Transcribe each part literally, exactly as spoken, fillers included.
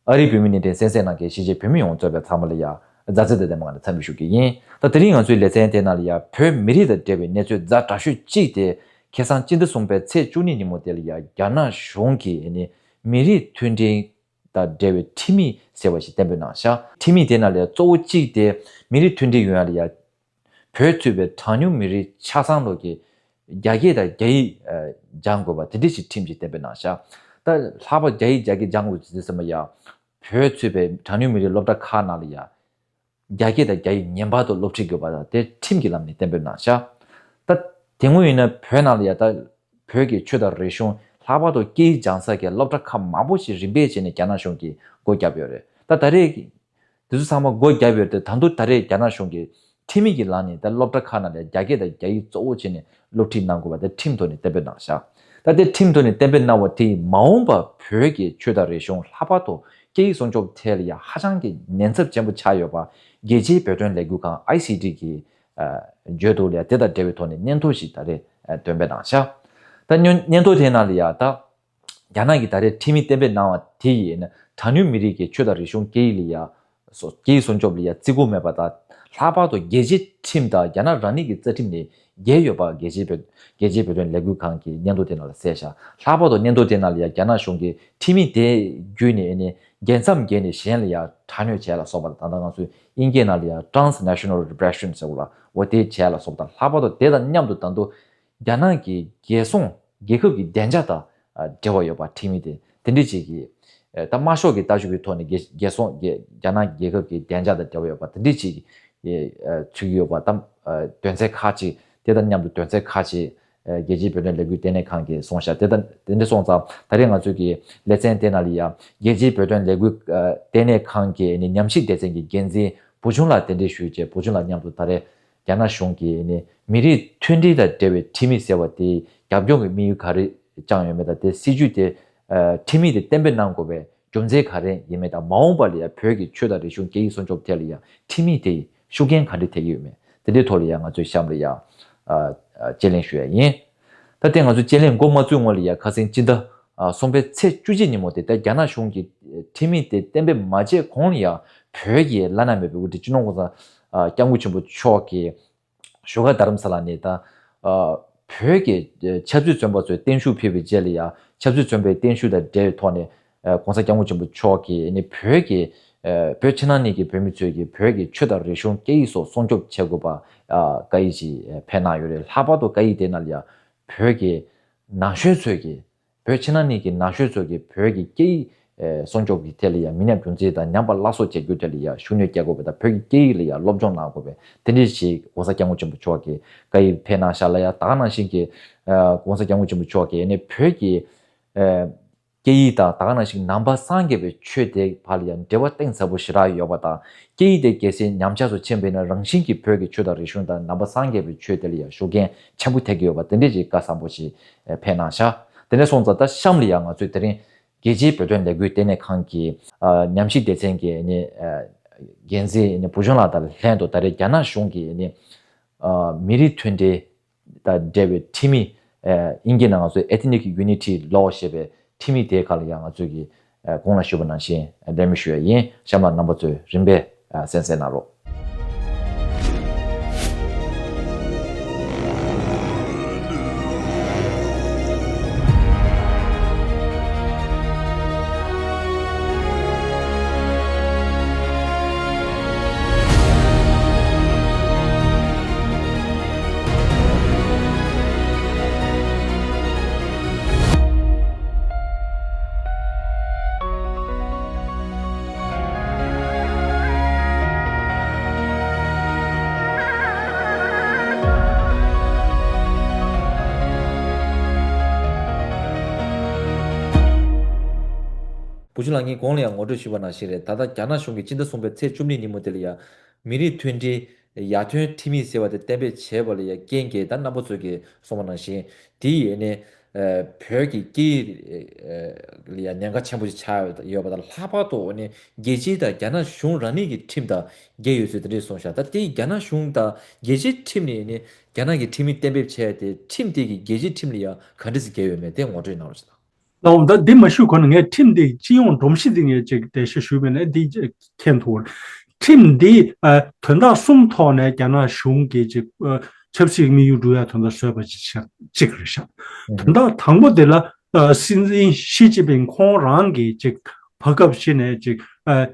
ཨ་རིའི་བོད་མི་ནས་འདྲེན་གསན་གཟིགས་གནང་མཁན་གཞིས་བྱེས་བོད་མི་ཡོངས་གཙོས་པའི་ཚང་མ་ལ་ཡ་མཛའ་བརྩེ་དང་ལྡན་པ་ངང་ནས་འཚམས་འདྲི་ཞུ་གི་ཡིན། ད་དེ་རིང་ང་ཚོའི་ལེ་ཚན་དེ་ནང་ལ་ཡ་བོད་མི་རིགས་དང་འབྲེལ་བའི་གནས་ཚུལ་ཛ་དྲག་ཤོས་གཅིག་དེ་ཁ་སང་སྤྱི་ཟླ་གསུམ་པའི་ཚེས་བཅུ་གཉིས་ཉིན་མོ་དེ་ལ་ཡ་རྒྱ་ནག་གཞུང་གིས་ཨ་ནི་མི་རིགས་མཐུན་སྒྲིལ་དང་འབྲེལ་བའི་ཁྲིམས་ཡིག་ཟེར་བ་ཞིག་གཏན་འབེབས་གནང་ཤག་ཁྲིམས་ཡིག་དེ་ནང་ལ་ཡ་གཙོ་བོ་གཅིག་དེ་མི་རིགས་མཐུན་སྒྲིལ་ཡོང་ཡ་ལ་ཡ་བོད་གཙོས་པའི་གྲངས་ཉུང་མི་རིགས་ཆ་ཚང་ལོ་གི་རྒྱ་སྐད་དང་རྒྱ་ཡིག་ཨ་སྦྱང་དགོས་པ་དེ་འདྲ་ཞིག་ཁྲིམས་ཀྱིས་གཏན་འབེབས་གནང་ཤག་ད་ལྷག་པར་རྒྱ་ཡིག་རྒྱ་སྐད་སྦྱང་དགོས་ཟེར་ཙམ་པ་ཡ། བོད་གཙོས་པའི་གྲངས་ཉུང་མི་རིགས་སློབ་གྲྭ་ཁག་ནང་ལ་ཡ། རྒྱ་སྐད་དང་རྒྱ་ཡིག་ངེས་པར་དུ་སློབ་ཁྲིད་དགོས་པ་དང་དེ་ཁྲིམས་ཀྱི་ལམ་ནས་གཏན་འབེབས་གནང་ཤག་ད་དེ་སྔོན་ཡིན་ན་བོད་ནང་ལ་ཡ་ད་བོད་ཀྱི་ཆོས་དང་རིག་གཞུང་ལྷག་པར་དུ་སྐད་ཡིག་སྦྱང་ས་གི་སློབ་གྲྭ་ཁག་མང་པོ་ཞིག་རིམ་པས་བྱས་ནས་རྒྱ་ནག་གཞུང་གིས་སྒོ་བརྒྱབ་ཡོད་རེད། ད་ད་རེས་དེ་ཚོ་ཚང་མ་སྒོ་བརྒྱབ་ཡོད་དེ་ད་དུང་ད་རེས་རྒྱ་ནག་གཞུང་གིས་ཁྲིམས་ཡིག་གི་ལམ་ནས་ད་སློབ་གྲྭ་ཁག་ནང་ལ་རྒྱ་སྐད་དང་རྒྱ་ཡིག་གཙོ་བོ་བྱས་ནས་སློབ་ཁྲིད་གནང་དགོས་པ་དེ་ཁྲིམས་ཐོག་ནས་གཏན་འབེབས་གནང་ཤག་ད་དེ་ཁྲིམས་ཐོག་ནས་གཏན་འབེབས་གནང་བ་དེས་མ་འོངས་པ་བོད་ཀྱི་ཆོས་དང་རིག་གཞུང་ལྷག་པར་དུ་སྐད་ཡིག་སྲུང་སྐྱོབ་ཐད་ལ་ཡང་ཧ་ཅང་གི་ཉེན་ཚབས་ཆེན་པོ་ཆགས་ཡོད་པ་རྒྱལ་སྤྱིའི་བོད་དོན་ལས་འགུལ་ཁང་ཨའི་སི་ཊི་གིས་བརྗོད་འདུག་ལ་དེ་དང་འབྲེལ་བའི་ཐོག་ནས་སྙན་ཐོ་ཞིག་ད་རེས་འདོན་སྤེལ་གནང་ཤག་ད་སྙན་སྙན་ཐོ་དེ་ནང་ལ་ཡང་ད། རྒྱ་ནག་གིས་ད་རེས་ཁྲིམས་ཡིག་གཏན་འབེབས་གནང་བ་དེ་ཡིས་ནི་གྲངས་ཉུང་མི་རིགས་ཀྱི་ཆོས་དང་རིག་གཞུང་སྐད་ཡིག་ལ་ཡ། སོ་སྐད་ཡིག་སྲུང་སྐྱོབ་ལ་ཡ་བརྩི་བཀུར་མེད་པ་དང་། ལྷག་པར་དུ་རྒྱལ་སྤྱིའི་ཁྲིམས་དང་རྒྱ་ནག་རང་ཉིད་ཀྱི་རྩ་ཁྲིམས་ནས་འགལ་ཡོད་པ་རྒྱལ་སྤྱིའི་བོད་རྒྱལ་སྤྱིའི་བོད་དོན་ལས་འགུལ་ཁང་གི་སྙན་ཐོ་དེ་ནང་ལ་གསལ་བཞག་ལྷག་པར་དུ་སྙན་ཐོ་དེ་ནང་ལ་ཡ་རྒྱ་ནག་གཞུང་གིས་ཁྲིམས་ཡིག་དེ་བརྒྱུད་ནས་ཨ་ནི་རྒྱལ་མཚམས་བརྒལ་ནས་གཞན་ལ་ཡ་དྲག་གནོན་བྱས་ལ་སོགས་པ་དང་། ད་ལྟ་ང་ཚོས་དབྱིན་སྐད་ནང་ལ་ཡ་transnational repression ཟེར་བ་ལ་འོ་དེ་བྱས་ལ་སོགས་པ་དང་། ལྷག་པར་དུ་དེ་དང་མཉམ་དུ་ད་དུང་རྒྱ་ནག་གི་རྒྱལ་སྲུང་རྒྱལ་ཁབ་ཀྱི་བདེ་འཇགས་དང་འབྲེལ་བ་ཡོད་པ་ཁྲིམས་ཡིག་དེ་དེ་འདྲ་ཅིག་གིས། ད་དམར་ཤོག་གི་ལྟ་ཞིབ་ཀྱི་ཐོག་ནས་རྒྱལ་རྒྱལ་སྲུང་རྒྱལ་རྒྱ་ནག་རྒྱལ་ཁབ་ཀྱི་བདེ་འཇགས་དང་འབྲེལ་བ་ཡོད་པ་དེ་འདྲ་ཅིག་གིས་ཚུད་ཀྱི་ཡོད་པ་དང་། དོན་ཚན་ཁག་ཅིག་དེ་དང་མཉམ་དུ་དོན་ཚན་ཁག་ཅིག་རྒྱལ་སྤྱིའི་བོད་དོན་ལས་འགུལ་ལྟེ་གནས་ཁང་གིས་གསུངས་ཤག་དེ་དང་དེ་འདྲ་སོང་ཙང་ད་རེས་ང་ཚོས་ཀྱི་ལེ་ཚན་དེ་ནང་ལ་ཡང་རྒྱལ་སྤྱིའི་བོད་དོན་ལས་འགུལ་ལྟེ་གནས་ཁང་གི་ཉམས་ཞིབ་སྡེ་ཚན་གྱི་འགན་འཛིན་བུ་ཆུང་ལགས་གདན་འདྲེན་ཞུས་རྗེས་བུ་ཆུང་ལགས་མཉམ་དུ་ད་རེས། རྒྱ་ནག་གཞུང་གིས་ནི་མི་རིགས་མཐུན་སྒྲིལ་དང་འབྲེལ་བའི་ཁྲིམས་ཡིག་ཟེར་བ་དེ་རྒྱབ་ལྗོངས་ཀྱི་དམིགས་ཡུལ་ག་རེ་བཅངས་ཡོད་མེད་དང་། དེ་སྲིད་ཇུས་དེ་ཁྲིམས་ཡིག་དེ་གཏན་འབེབས་གནང་དགོས་པའི་རྒྱུ་མཚན་ག་རེ་ཡིན་མེད་དང་། མ་འོངས་པ་ལ་ཡང་བོད་ཀྱི་ཆོས་དང་རིག་གཞུང་སྐད་ཡིག་སྲུང་སྐྱོབ་ཐད་ལ་ཡང་ཁྲིམས་ཡིག་དེ་ཤུགས་རྐྱེན་ག་འདྲ་ཐེབས་ཀྱི་ཡོད་མེད་དེ་འདྲའི་ཐོག་ལ་ཡང་ང་ཚོས་གཤམ་ལ་ཡང་དཔྱད་གླེང་ཞུ་ཡ་ཡིན། ད་ལྟའི་ང་ཚོ་དཔྱད་གླེང་འགོ་མ་བཙུགས་སྔོན་ལ་ཡང་ཁ་སང་སྤྱི་ཟླ་གསུམ་པའི་ཚེས་བཅུ་གཅིག་ཉིན་མོ་དེ་ད་རྒྱ་ནག་གཞུང་གིས་ཁྲིམས་ཡིག་དེ་གཏན་འབེབས་མ་བྱས་གོང་ལ་ཡང་བོད་ཀྱི་བླ་ན་མེད་པའི་དབུ་ཁྲིད་སྤྱི་ནོར་༸གོང་ས་༸སྐྱབས་མགོན་ཆེན་པོ་མཆོག་གིས་བཞུགས་སྒར་རྡ་རམ་ས་ལ་ནས་ད་བོད་ཀྱི་ཆབ་སྲིད་བཙོན་པ་ཚོས་བརྟན་བཞུགས་ཕུལ་བའི་རྗེས་ལ་ཡང་ཆབ་སྲིད་བཙོན་པའི་བརྟན་བཞུགས་དང་འབྲེལ་བའི་ཐོག་ནས་༸གོང་ས་༸སྐྱབས་མགོན་ཆེན་པོ་མཆོག་གིས་ནི་བོད་ཀྱི་བོད་ཕྱི་ནང་གཉིས་ཀྱི་བོད་མི་ཚོས་ཀྱི་བོད་ཀྱི་ཆོས་དང་རིག་གཞུང་སྐད་ཡིག་སོགས་སྲུང་སྐྱོབ་བྱེད་དགོས་པ་བཀའ་ཡིག་ཅིག་ཕེབས་གནང་ཡོད་རེད། ལྷག་པར་དུ་བཀའ་ཡིག་དེ་ནང་ལ་ཡང་བོད་ཀྱི་ནང་ཆོས་ཚོས་ཀྱི་བོད་ཕྱི་ནང་གཉིས་ཀྱི་ནང་ཆོས་ཚོ་གིས་བོད་ཀྱི་སྐད་ཡིག་ཨེ་སྲུང་སྐྱོབ་ཀྱི་ཐད་ལ་ཡང་མི་ཉམས་རྒྱུན་འཛིན་དང་ཉམས་པ་སླར་གསོ་བྱེད་རྒྱུ་ཐད་ལ་ཡང་ཤུགས་སྣོན་རྒྱག་དགོས་པ་དང་། བོད་ཀྱི་སྐད་ཡིག་ལ་ཡང་སློབ་སྦྱོང་གནང་དགོས་པའི་དེ་འདྲ་ཞིག་༸གོང་ས་༸སྐྱབས་མགོན་ཆེན་པོ་མཆོག་གིས་བཀའ་ཡིག་ཕེབས་གནང་ཤག་ལ་ཡང་། ད་ག་ནང་བཞིན་གྱི་ཨེ་༸གོང་ས་༸སྐྱབས་མགོན་ཆེན་པོ་མཆོག་གིས་ནི་བོད་ཀྱི་ཨེ་སྐད་ཡིག་དང་ད་ག་ནང་བཞིན་ནང་པ་སངས་རྒྱས་པའི་ཆོས་དེ་བར་ལ་ཡང་འབྲེལ་བ་གཏིང་ཟབ་པོ་ཞེ་དྲག་ཡོད་པ་དང་། སྐད་ཡིག་དེ་གལ་སྲིད་ཉམས་ཆག་སུ་ཕྱིན་པ་ཡིན་ན་རང་བཞིན་གྱིས་བོད་ཀྱི་ཆོས་དང་རིག་གཞུང་དང་ནང་པ་སངས་རྒྱས་པའི་ཆོས་དེ་ལ་ཡང་ཤུགས་རྐྱེན་ཆེན་པོ་ཐེབས་ཀྱི་ཡོད་པ་དེ་འདྲ་ཞིག་བཀའ་བཟང་པོ་ཞིག་ཕེབས་གནང་ཤག་དེ་འདྲ་སོང་ཙང་ད་གཤམ་ལ་ཡང་ང་ཚོས་དེ་རིང་རྒྱལ་སྤྱིའི་བོད་དོན་ལས་འགུལ་ལྟེ་གནས་ཁང་གི་ཨ་ཉམས་ཞིབ་སྡེ་ཚན་གྱི་ནི་ཨ་འགན་འཛིན་ནི་བུ་ཆུང་ལགས་དང་ལྷན་དུ་ད་རེས་རྒྱ་ནག་གཞུང་གིས་ནི་ཨ་མི་རིགས་མཐུན་སྒྲིལ་དང་འབྲེལ་བའི་ཁྲིམས་ཡིག་ཨ་དབྱིན་སྐད་ནང་ང་ཚོས་Ethnic Unity Law ཞེས་པའི་ཁྲིམས་ཡིག་དེའི་སྒང་ལ་ཡང་ང་ཚོས་ཀྱི་ཨ་གོང་ལ་ཞུས་པ་ནང་བཞིན་གླེང་མོལ་ཞུ་ཡ་ཡིན། གཤམ་ལ་རྣམ་པ་ཚོས་རིམ་པས་ཨ་གསན་གཟིགས་གནང་རོགས། བུ་ཆུང་ལགས། ངས་གོང་ལ་ཡང་ངོ་སྤྲོད་ཞུས་པ་ནང་བཞིན་རེད། ད་ལྟ་རྒྱ་ནག་གཞུང་གིས་སྤྱི་ཟླ་གསུམ་པའི་ཚེས་བཅུ་གཉིས་ཉིན་མོ་དེ་ལ་ཡང་མི་རིགས་མཐུན་སྒྲིལ་ཡར་ཐོན་ཁྲིམས་ཡིག་ཟེར་བ་དེ་གཏན་འབེབས་བྱས་པ་ལ་ཡང་རྐྱེན་གྱིས་ད་རྣམ་པ་ཚོས་ཀྱིས་གསུངས་པ་ནང་བཞིན་དེ་ཡིས་ནི་བོད་ཀྱི་སྐད་ཡིག་ལ་ཡང་ཉེན་ཁ་ཆེན་པོ་ཞིག་ཆགས་ཡོད་པ་དང་། ལྷག་པར་དུ་ནི་རྒྱལ་སྤྱི་དང་རྒྱ་ནག་གཞུང་རང་ཉིད་ཀྱི་ཁྲིམས་དང་འགལ་ཡོད་ཚུལ་དེ་འདྲས་གསུངས་ཤག་ད་དེ་རྒྱ་ནག་གཞུང་དང་རྒྱལ་སྤྱིའི་ཁྲིམས་ནས་ནི་རྒྱ་ནག་གི་ཁྲིམས་ཡིག་གཏན་འབེབས་བྱས་ཏེ་ཁྲིམས་དེ་གིས་རྒྱལ་སྤྱིའི་ཁྲིམས་ལ་ཡང་ག་འདྲས་སེ་འགལ་ཡོད་མེད་དེ་ངོ་སྤྲོད་གནང་རོགས་ཞུ་དང་། ལའོ། ད་འདི་མ་ཞུས་གོང་ནས་ངས་ཁྲིམས་འདི་སྤྱི་ཡོངས་སྒྲོམ་གཞི་འདི་ངས་ཅིག་འགྲེལ་བཤད་ཞུས་པ་ཡིན་ན་འདི་མཁྱེན་ཐུབ། ཁྲིམས་འདི་ཨ་དོན་དག་གསུམ་ཐོག་ནས་རྒྱ་ནག་གཞུང་གིས་ཅིག་ཨ་ཆབ་སྲིད་དམིགས་ཡུལ་བསྒྲུབ་ཡ་དོན་དག་བཟོས་པ་ཅིག་ཆགས་གཅིག་རེད་ཤག་དོན་དག་དང་པོ་དེ་ལ་ཨ་སྲིད་འཛིན་ཞི་ཅིན་ཕིང་ཁོང་རང་གིས་ཅིག་བར་སྐབས་ཤིག་ནས་ཅིག་ཨ་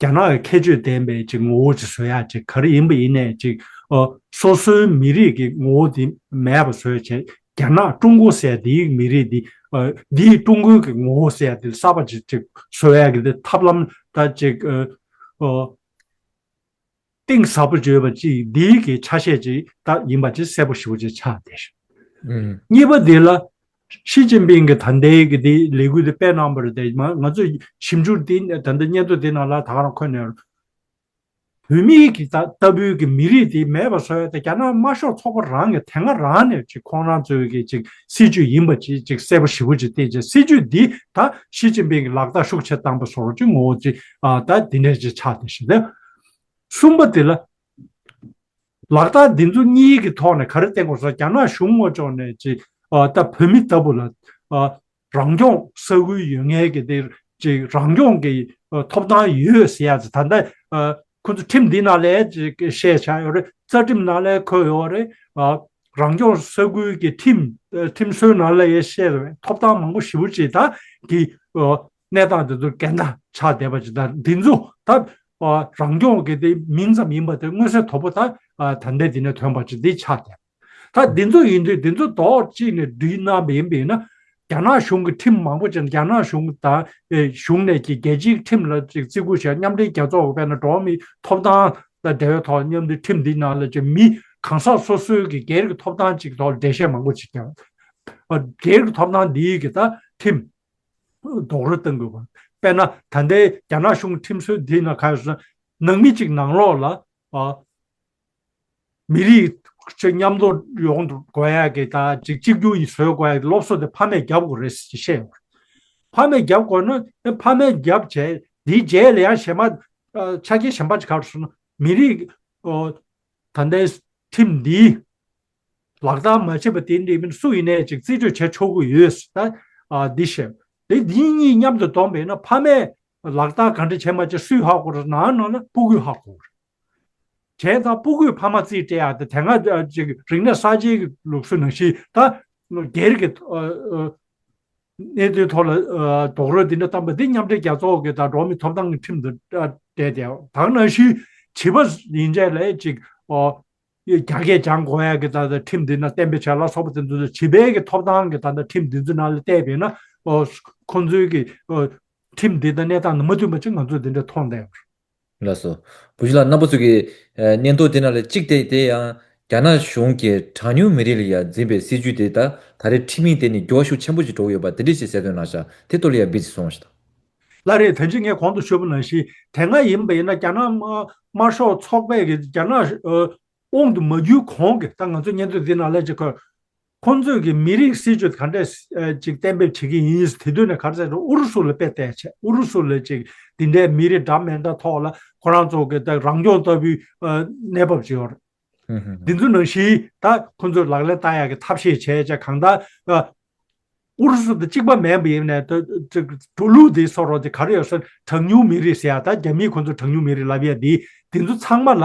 རྒྱ་ནག་གི་ཁྱད་ཆོས་ལྡན་པའི་ཅིག་ངོ་བོ་ཅིག་བཟོ་ཡ་ཅིག་ག་རེ་ཡིན་པ་ཡིན་ནའི་ཅིག་ཨ་སོ་སོའི་མི་རིགས་ཀྱི་ངོ་བོ་དེ་མེད་པ་བཟོ་ཡ་བྱས། རྒྱ་ནག་ཀྲུང་གོ་ཟེར་དེའི་མི་རིགས་འདི་ཨ་འདིའི་ཀྲུང་གོའི་གི་ངོ་བོ་ཟེར་དེ་གསར་པ་ཅིག་ཅིག་བཟོ་ཡ་གི་དེ་ཐབས་ལམ་ད་ཅིག་ཨ་ཨ་གཏིང་ཟབ་པོ་བརྗོད་པ་ཅིག་འདིའི་གི་ཆ་ཤས་ཅིག་ད་ཡིན་པ་ཅིག་གསལ་པོ་ཞེ་པོ་ཅིག་ཆགས་བསྡད་ཤག་ཨུམ། གཉིས་པ་དེ་ལ་ཞི་ཅིན་ཕིང་གི་ད་ལྟའི་གི་དེ་ལས་འགུལ་དེ་སྤེལ་གནང་བ་རེད་དེ། མ་ང་ཚོས་ཞིབ་འཇུག་དེ་ད་ལྟ་སྙན་ཐོ་དེ་ནང་ལ་ད་ག་རང་འཁོད་ནས་བོད་མིའི་གི་ད་ལྟ་བུའི་གི་མི་རིགས་དེ་མེད་པ་བཟོ་ཡ་དེ་རྒྱ་ནག་དམར་ཤོག་ཚོགས་པ་རང་གི་དེ་སྔ་རང་ནས་ཅིག་ཁོང་རང་ཚོའི་གི་ཅིག་སྲིད་ཇུས་ཡིན་པ་ཅིག་ཅིག་གསལ་པོ་ཞེ་པོ་ཅིག་བསྟན་ཅིག་སྲིད་ཇུས་འདི་ད་ཞི་ཅིན་ཕིང་གི་ལག་བསྟར་ཤུགས་ཆེ་བཏང་པ་བཟོ་འདྲ་ཅིག་ངོ་བོ་ཅིག་ཨ་ད་འདི་འདྲ་ཅིག་ཆགས་བསྡད་ཤག་དེ། གསུམ་པ་དེ་ལ་ལག་བསྟར་འདི་ཚོ་གཉིས་ཀྱི་ཐོག་ནས་ག་རེ་བསྟན་དགོས་ཟེར། རྒྱ་ནག་གཞུང་ངོས་ཕྱོགས་ནས་ཅིག་ཨ་ད་བོད་མི་ལྟ་བུ་ལ་ཨ་རང་སྐྱོང་ས་ཁུལ་ཡོད་མཁན་གྱི་དེ་ཅིག་རང་སྐྱོང་གི་ཨ་ཐོབ་ཐང་ཡོད་ཟེར་ཡ་ཅིག་ད་ལྟ་ཨ་ཁོ་ཚོ་ཁྲིམས་འདི་ནང་ལ་ཅིག་བཤད་བཞག་ཡོད་རེད། རྩ་ཁྲིམས་ནང་ལ་འཁོད་ཡོད་རེད། ཨ་རང་སྐྱོང་ས་ཁུལ་གྱི་ཁྲིམས་ཨ་ཁྲིམས་སྲོལ་ནང་ལ་ཡང་བཤད་ཡོད་རེད། ཐོབ་ཐང་མང་པོ་ཞེ་པོ་ཅིག་ད་གི་ཨ་གནས་སྟངས་དེ་ཚོ་འགལ་ཟླ་ཆགས་བསྡད་པ་ཅིག་དང་། འདི་ཚོ་ད་ཨ་རང་སྐྱོང་གི་དེ་མིང་ཙམ་ཡིན་པ་དེ་མངོན་གསལ་དོད་པོ་ད་ཨ་ད་ལྟའི་འདི་ནས་ཐོན་པ་ཅིག་འདི་ཆགས་བསྡད། ད་འདི་ཚོ་ཡིན་དུས་འདི་ཚོ་རྡོག་གཅིག་ནས་སྒྲིལ་གནང་བ་ཡིན་པ་ཡིན་ན། རྒྱ་ནག་གཞུང་གི་ཁྲིམས་མང་པོ་ཅིག་རྒྱ་ནག་གཞུང་དང་ཨེ་གཞུང་ནས་ཀྱི་རྒྱལ་སྤྱིའི་ཁྲིམས་ལ་ཅིག་བརྩི་བཀུར་བྱས། མཉམ་འབྲེལ་རྒྱལ་ཚོགས་དཔེར་ན་འགྲོ་བ་མིའི་ཐོབ་ཐང་དང་འབྲེལ་བའི་ཐོག་མཉམ་འབྲེལ་ཁྲིམས་འདི་ནང་ལ་ཅིག་མི་གང་ཟག་སོ་སོའི་གི་སྒེར་གྱི་ཐོབ་ཐང་ཅིག་ཐོག་འགྲེལ་བཤད་མང་པོ་ཅིག་བརྒྱབ། ཨ་སྒེར་གྱི་ཐོབ་ཐང་འདིའི་གི་ད་ཁྲིམས་རྡོག་རོལ་གཏོང་དགོས་པ། དཔེར་ན་ད་ལྟའི་རྒྱ་ནག་གཞུང་ཁྲིམས་སྲོལ་འདི་ནང་ག་རེ་ཟེར་ན། ནང་མི་གཅིག་ནང་ལོགས་ལ་ཨ་མི་རིགས་ཆ་མཉམ་དུ་ཡོང་དགོས་ཡ་གི་ད་ཅིག་གཅིག་གྱུར་ཡིན་བཟོ་དགོས་ཡ་གི་སློབ་གསོ་དེ་ཕ་མས་རྒྱབ་དགོས་རེད་ཟེར་བཤད་ཡོད། ཕ་མས་རྒྱབ་དགོས་ན་ཕ་མས་རྒྱབ་བྱས་འདིའི་རྗེས་ལ་ཡང་གཞན་མ་ཨ་ཆ་རྐྱེན་གཞན་པ་ཅིག་ག་རེ་ཟེར་ན། མི་རིགས་ཨོ་ད་ལྟའི་ཁྲིམས་འདི་ལག་བསྟར་མ་བྱས་པ་དེ་འདྲ་མིན་སུ་ཡིན་ནའི་ཅིག་རྩིས་སྤྲོད་བྱེད་ཆོག་གི་ཡོད་ཟེར། ད་ཨ་འདི་བཤད། དེ་འདི་གཉིས་མཉམ་དུ་བསྡོམས་པས་ན་ཕ་མས་ལག་བསྟར་ག་འདྲ་བྱས་མ་བྱས་སུས་ཧ་གོ་རེད། ནང་ནང་ལ་སྤུ་གུས་ཧ་གོ་རེད། བྱས་ཙང་སྤུ་གུས་ཕ་མ་རྩིས་སྤྲད་ཡ་དེ་དེ་སྔ་ཅིག་རིག་གནས་གསར་བརྗེའི་ལུགས་སྲོལ་ནང་བཞིན་ད་སྒེར་གྱི་ཨ་ཨ་གནད་དོན་ཐོག་ལ་ཨ་རྡོག་རོལ་འདི་འདྲ་བཏང་པ་འདི་མཉམ་འབྲེལ་རྒྱལ་ཚོགས་ཀྱི་ད་འགྲོ་བ་མིའི་ཐོབ་ཐང་གི་ཁྲིམས་དང་ཨ་འབྲེལ་ཏེ། ད་ག་ནང་བཞིན་བྱིས་པ་ཡིན་ཆད་ལ་ཅིག་ཨ་རྒྱ་སྐད་སྦྱང་དགོས་ཡ་གི་ད་ལྟ་ཁྲིམས་འདི་ན་གཏན་འབེབས་བྱས་ལ་སོགས་པ་དེ་ཚོ་བྱིས་པའི་གི་ཐོབ་ཐང་གི་ད་ལྟ་ཁྲིམས་འདི་ཚོ་ནང་ལ་བལྟས་པས་ན་ཨོ་ཁོང་ཚོའི་གི་ཨོ་ཁྲིམས་འདི་དང་གནས་སྟངས་དང་མ་མཐུན་པ་ཅིག་ང་ཚོས་འདི་འདྲ་མཐོང་བསྡད་ཡོད་རེད། ལགས་སོ། བུ་བཞི་ལགས་རྣམ་པ་ཚོ་གི་ཨ་སྙན་ཐོ་དེ་ནང་ལ་གཅིག་དེ་དེ་ཡང་རྒྱ་ནག་གཞུང་གིས་གྲངས་ཉུང་མི་རིགས་ལ་ཡང་འཛིན་པའི་སྲིད་ཇུས་དེ་ད་ད་རེས་ཁྲིམས་ཡིག་དེ་ནི་འགྱུར་བ་ཤུགས་ཆེན་པོ་ཞིག་འགྲོ་གི་ཡོད་པ་དེ་འདྲ་ཞིག་གསལ་སྟོན་གནང་ཤག་དེ་ཐོག་ལ་ཡང་འབུལ་ཅིག་གསུངས་ཤིག་དང་། ལགས་རེད། ད་ཅི་ངས་གོང་དུ་ཞུས་པ་ནང་བཞིན་དེ་སྔ་ཡིན་པ་ཡིན་ན་རྒྱ་ནག་དམར་དམར་ཤོག་ཚོགས་པས་ཀྱི་རྒྱ་ནག་ཨ་དབང་དུ་མ་བསྒྱུར་གོང་གི་ད་ང་ཚོ་སྙན་ཐོ་འདི་ནང་ལ་ཅིག་ཁོ་ཁོང་ཚོས་ཀྱི་མི་རིགས་སྲིད་ཇུས་ག་འདྲས་ཨ་ཅིག་གཏན་འབེབས་བྱེད་ཀྱི་ཡིན། དེ་དུས་ནས་ག་རེ་ཟེར་ན་ཨུ་རུ་སུ་ལ་དཔེ་བལྟས་བྱས། ཨུ་རུ་སུ་ལ་ཅིག་འདི་འདྲའི་མི་རིགས་འདྲ་མི་འདྲ་ཐོག་ལ་ཁོ་རང་ཚོ་གི་ད་རང་སྐྱོང་ལྟ་བུའི་ཨ་གནས་བབ་ཅིག་ཡོད་རེད། ཧུམ་ཧུམ་ཧུམ། འདི་ཚོ་ནང་བཞིན་ད་ཁོ་ཚོས་ལག་ལེན་བསྟར་ཡག་གི་ཐབས་ཤེས་བྱས་བྱས། གང་ལྟར་ཨ་ཨུ་རུ་སུ་དང་གཅིག་པ་མིན་པ་ཡིན་ནའི་ད་ད་འགྲོ་ལུགས་འདི་བཟོ་འདྲ་དེ་ག་རེ་ཡོད་ཟེར་ན། གྲངས་ཉུང་མི་རིགས་ཟེར་ཡ། ད་རྒྱ་མིས་ཁོ་ཚོ་གྲངས་ཉུང་མི་རིགས་ལབ་ཡ་འདི། འདི་ཚོ་ཚང་མ་ལ་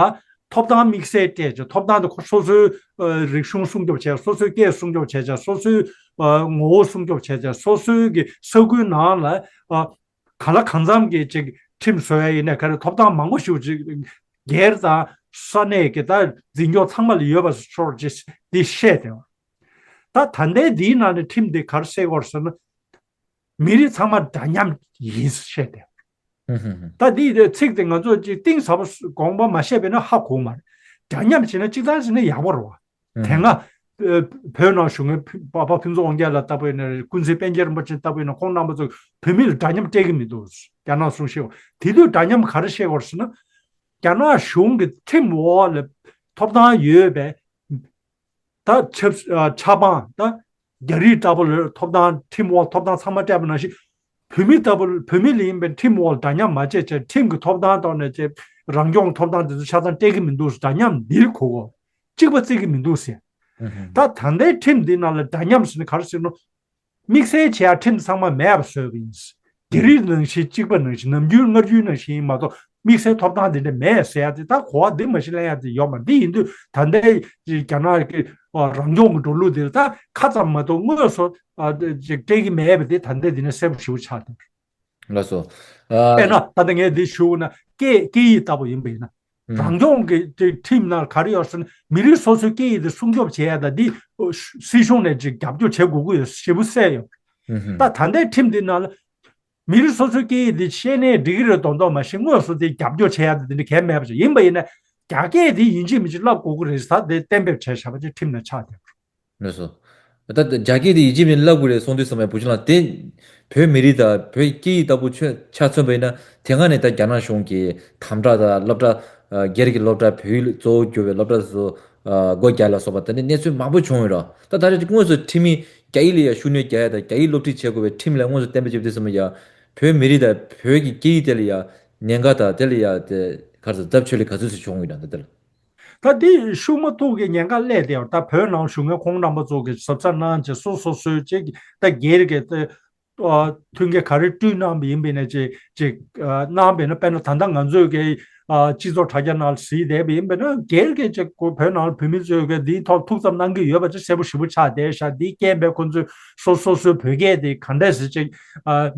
ཐོབ་ཐང་དམིགས་བསལ་སྤྲད་བྱས། ཐོབ་ཐང་དེ་ཁོ་སོ་སོའི་ཨ་རིག་གཞུང་སྲུང་སྐྱོབ་བྱས། སོ་སོའི་སྐད་སྲུང་སྐྱོབ་བྱས་བྱས། སོ་སོའི་ཨ་ངོ་བོ་སྲུང་སྐྱོབ་བྱས་བྱས། སོ་སོའི་གི་ས་ཁུལ་ནང་ལ་ཨ་གང་ལ་གང་འཚམ་གྱི་ཅིག་ཁྲིམས་བཟོ་ཡ་ཡིན་ནའི་ག་རེ་ཐོབ་ཐང་མང་པོ་ཞིག་ཅིག་སྒེར་དང་ས་གནས་ཀྱི་ད་འཛིན་སྐྱོང་ཚང་མ་ལ་ཡོད་པ་སོགས་ཅིག་འདི་བཤད་དེ། ད་ད་ལྟའི་འདིའི་ནང་ནས་ཁྲིམས་འདི་ག་རེ་བཤད་ཀྱི་ཡོད་ཟེར་ན། མི་རིགས་ཚང་མ་འདྲ་མཉམ་ཡིན་ཟེར་བཤད་དེ། ཧུམ་ཧུམ་ཧུམ། ད་འདིའི་ཚིག་དེ་ང་ཚོ་ཅིག་གཏིང་ཟབ་པོ་དགོངས་པ་མ་བཞེས་པས་ན་ཧ་གོ་མ་རེད། འདྲ་མཉམ་བྱས་ན་གཅིག་ཐང་བྱས་ན་ཡག་པོ་རེད་བ། དེ་སྔ་ཨ་བོད་ནང་བཞུགས་མཁན་ཕུ་པ་ཕ་ཕུན་ཚོགས་དབང་རྒྱལ་ལགས་ལྟ་བུ་ཡིན་ན་རེད། ཀུན་གཟིགས་པཎ་ཆེན་རིན་པོ་ཆེ་ལྟ་བུ་ཡིན་ན་ཁོང་རྣམ་པ་ཚོ་བོད་མི་ལ་འདྲ་མཉམ་སྤྲད་ཀྱི་མི་འདུག་རྒྱ་ནག་གཞུང་བཤད་པ། དེ་དུས་འདྲ་མཉམ་ག་རེ་བཤད་ཀྱི་ཡོད་ཟེར་ན། རྒྱ་ནག་གཞུང་གི་ཁྲིམས་འོག་ལ་ཐོབ་ཐང་ཡོད་པའི་ད་ཆབ་ཨ་ཆབ་འབངས་ད་རྒྱ་རིགས་ལྟ་བུ་ལ་ཐོབ་ཐང་ཁྲིམས་འོག་ཐོབ་ཐང་ཚང་མ་སྤྲད་པ་ནང་བཞིན། བོད་མི་ལྟ་བུ་བོད་མི་ལ་ཡིན་པའི་ཁྲིམས་འོག་འདྲ་མཉམ་མ་བྱས་བྱས། ཁྲིམས་ཀྱི་ཐོབ་ཐང་ཐོག་ནས་བྱས་རང་སྐྱོང་ཐོབ་ཐང་དེ་ཚོ་ཆ་ཚང་སྤྲད་ཀྱི་མི་འདུག་འདྲ་མཉམ་འདིར་གོ་གོ་གཅིག་པ་བརྩི་གི་མི་འདུག་ཟེར། ཧུམ་ཧུམ། ད་ད་ལྟའི་ཁྲིམས་འདི་ནང་ལ་འདྲ་མཉམ་ཟེར་ནས་ག་རེ་ཟེར་ནོ། དམིགས་བསལ་བྱེད་ཡ་ཁྲིམས་ཚང་མ་མེད་པ་བཟོས་པ་ཡིན། རྒྱ་རིགས་ནང་བཞིན་གཅིག་པ་ནང་བཞིན་ནམ་རྒྱུན་སྔར་རྒྱུན་ནང་བཞིན་ཡིན་མ་གཏོགས་དམིགས་བསལ་ཐོབ་ཐང་དེ་འདྲ་མེད་ཟེར་ཡ་དེ་ད་གོ་བ་འདི་མ་གཞི་ལེན་ཡ་དེ་ཡོད་མ་རེད། འདི་ཡིན་དུས་ད་ལྟའི་རྒྱ་ནག་གི་རང་སྐྱོང་གི་འགྲོ་ལུགས་དེ་ལ་ད་ཁ་ཙམ་མ་གཏོགས་དངོས་སུ་སྤྲད་ཀྱི་མེད་པ་དེ་ད་ལྟ་འདི་ནས་གསལ་པོ་ཞེ་པོ་ཆགས་འདུག་ལགས་སོ། དཔེར་ན་ད་ལྟ་ངས་འདི་ཞུ་ན་སྐད་སྐད་ཡིག་ལྟ་བུ་ཡིན་པ་ཡིན་ན། རང་སྐྱོང་གི་ཁྲིམས་ནང་ག་རེ་ཡོད་ཟེར་ན་མི་རིགས་སོ་སོའི་སྐད་ཡིག་དེ་སྲུང་སྐྱོབ་བྱེད་ཡ་ད་འདི་སྲིད་གཞུང་ནས་ཅིག་རྒྱབ་སྐྱོར་བྱེད་དགོས་ཀྱི་ཡོད་ཞེ་པོ་གསལ་ཡོད། ད་ད་ལྟའི་ཁྲིམས་འདི་ནང་ལ་མི་རིགས་སོ་སོའི་སྐད་ཡིག་འདི་ཤེས་ནའི་འགྲིག་གི་རེད་མདོག་མདོག་མ་ཤེས་དངོས་སུ་དེ་རྒྱབ་སྐྱོར་བྱེད་ཡ་དེ་འདྲ་གལ་མེད་པ་ཞིག་ཡིན་པ་ཡིན་ན་རྒྱ་སྐད་དེ་ཡིན་གཅིག་མིན་གཅིག་བསླབ་དགོས་ཀྱི་རེད་ཟེར་དེ་གཏན་འབེབས་བྱས་བཞག་པ་ཅིག་ཁྲིམས་ནང་ཆགས་བསྡད་པ་རེད། ལགས་སོ། ད་རྒྱ་སྐད་དེ་ཡིན་གཅིག་མིན་གཅིག་བསླབ་དགོས་རེད་གསུངས་དུས་ཙམ་པ་བུ་ཆུང་ལགས་དེ་བོད་མི་རིགས་དང་བོད་སྐད་ཡིག་ལྟ་བུ་ཆ་མཚོན་པ་ཡིན་ན་དེ་སྔ་ནས་ད་རྒྱ་ནག་གཞུང་གིས་དམ་དྲག་དང་སློབ་གྲྭ་སྒེར་གྱི་སློབ་གྲྭ་བོད་ཡིག་གཙོ་བོ་གྱུར་བའི་སློབ་གྲྭ་སོགས་སྒོ་རྒྱག་ལ་སོགས་པ་ད་ནི་གནས་ཚུལ་མང་པོ་བྱུང་ཡོད་རེད། ད་ད་རེས་དངོས་སུ་ཁྲིམས་མིས་རྒྱ་ཡིག་ལ་ཡང་ཤུགས་སྣོན་རྒྱག་ཡ་དང་རྒྱ་ཡིག་སློབ་ཁྲིད་བྱེད་དགོས་པའི་ཁྲིམས་ལ་དངོས་སུ་གཏན་འབེབས་བྱས་པ་དེ་ཙམ་པ་ཡ་བོད་མི་རིགས་དང་བོད་ཀྱི་སྐད་ཡིག་དེ་ལ་ཡ་ཉེན་ཁ་དང་དེ་ལ་ཡ་དེ་ག་རེ་ཟེར་རྫབ་ཆོད་ལས་ག་ཚོད་ཙམ་བྱུང་ཡོད་རེད་ད་དེ་ལ། ད་དེ་ཤུགས་མ་ཐུག་གི་ཉེན་ཁ་སླེབས་བསྡད་ཡོད། ད་བོད་ནང་བཞུགས་མཁན་ཁོང་རྣམ་པ་ཚོ་གི་གཟབ་གཟབ་གནང་བྱས་སོ་སོ་སོའི་ཅིག་ད་སྒེར་གྱི་ད་མཐུན་རྐྱེན་ག་རེ་བསྐྲུན་གནང་བ་ཡིན་པ་ཡིན་ན་ཅིག་ཅིག་གནང་བ་ཡིན་ན། དཔེར་ན་ད་ལྟ་ང་ཚོས་ཀྱི་སྤྱི་ཚོགས་དྲ་རྒྱ་ནང་ལ་གཟིགས་བསྡད་པ་ཡིན་པ་ཡིན་ན་སྒེར་གྱི་ཅིག་བོད་ནང་ལ་བོད་མི་ཚོས་ཀྱི་འདིའི་ཐོག་ཐུགས་འཚབ་གནང་གི་ཡོད་པ་ཅིག་གསལ་པོ་ཞེ་པོ་ཆགས་བསྡད་ཤག་འདིའི་རྐྱེན་པས་ཁོང་ཚོས་སོ་སོ་སོའི་བོད་སྐད་དེ་ག་འདྲས་སེ་ཅིག་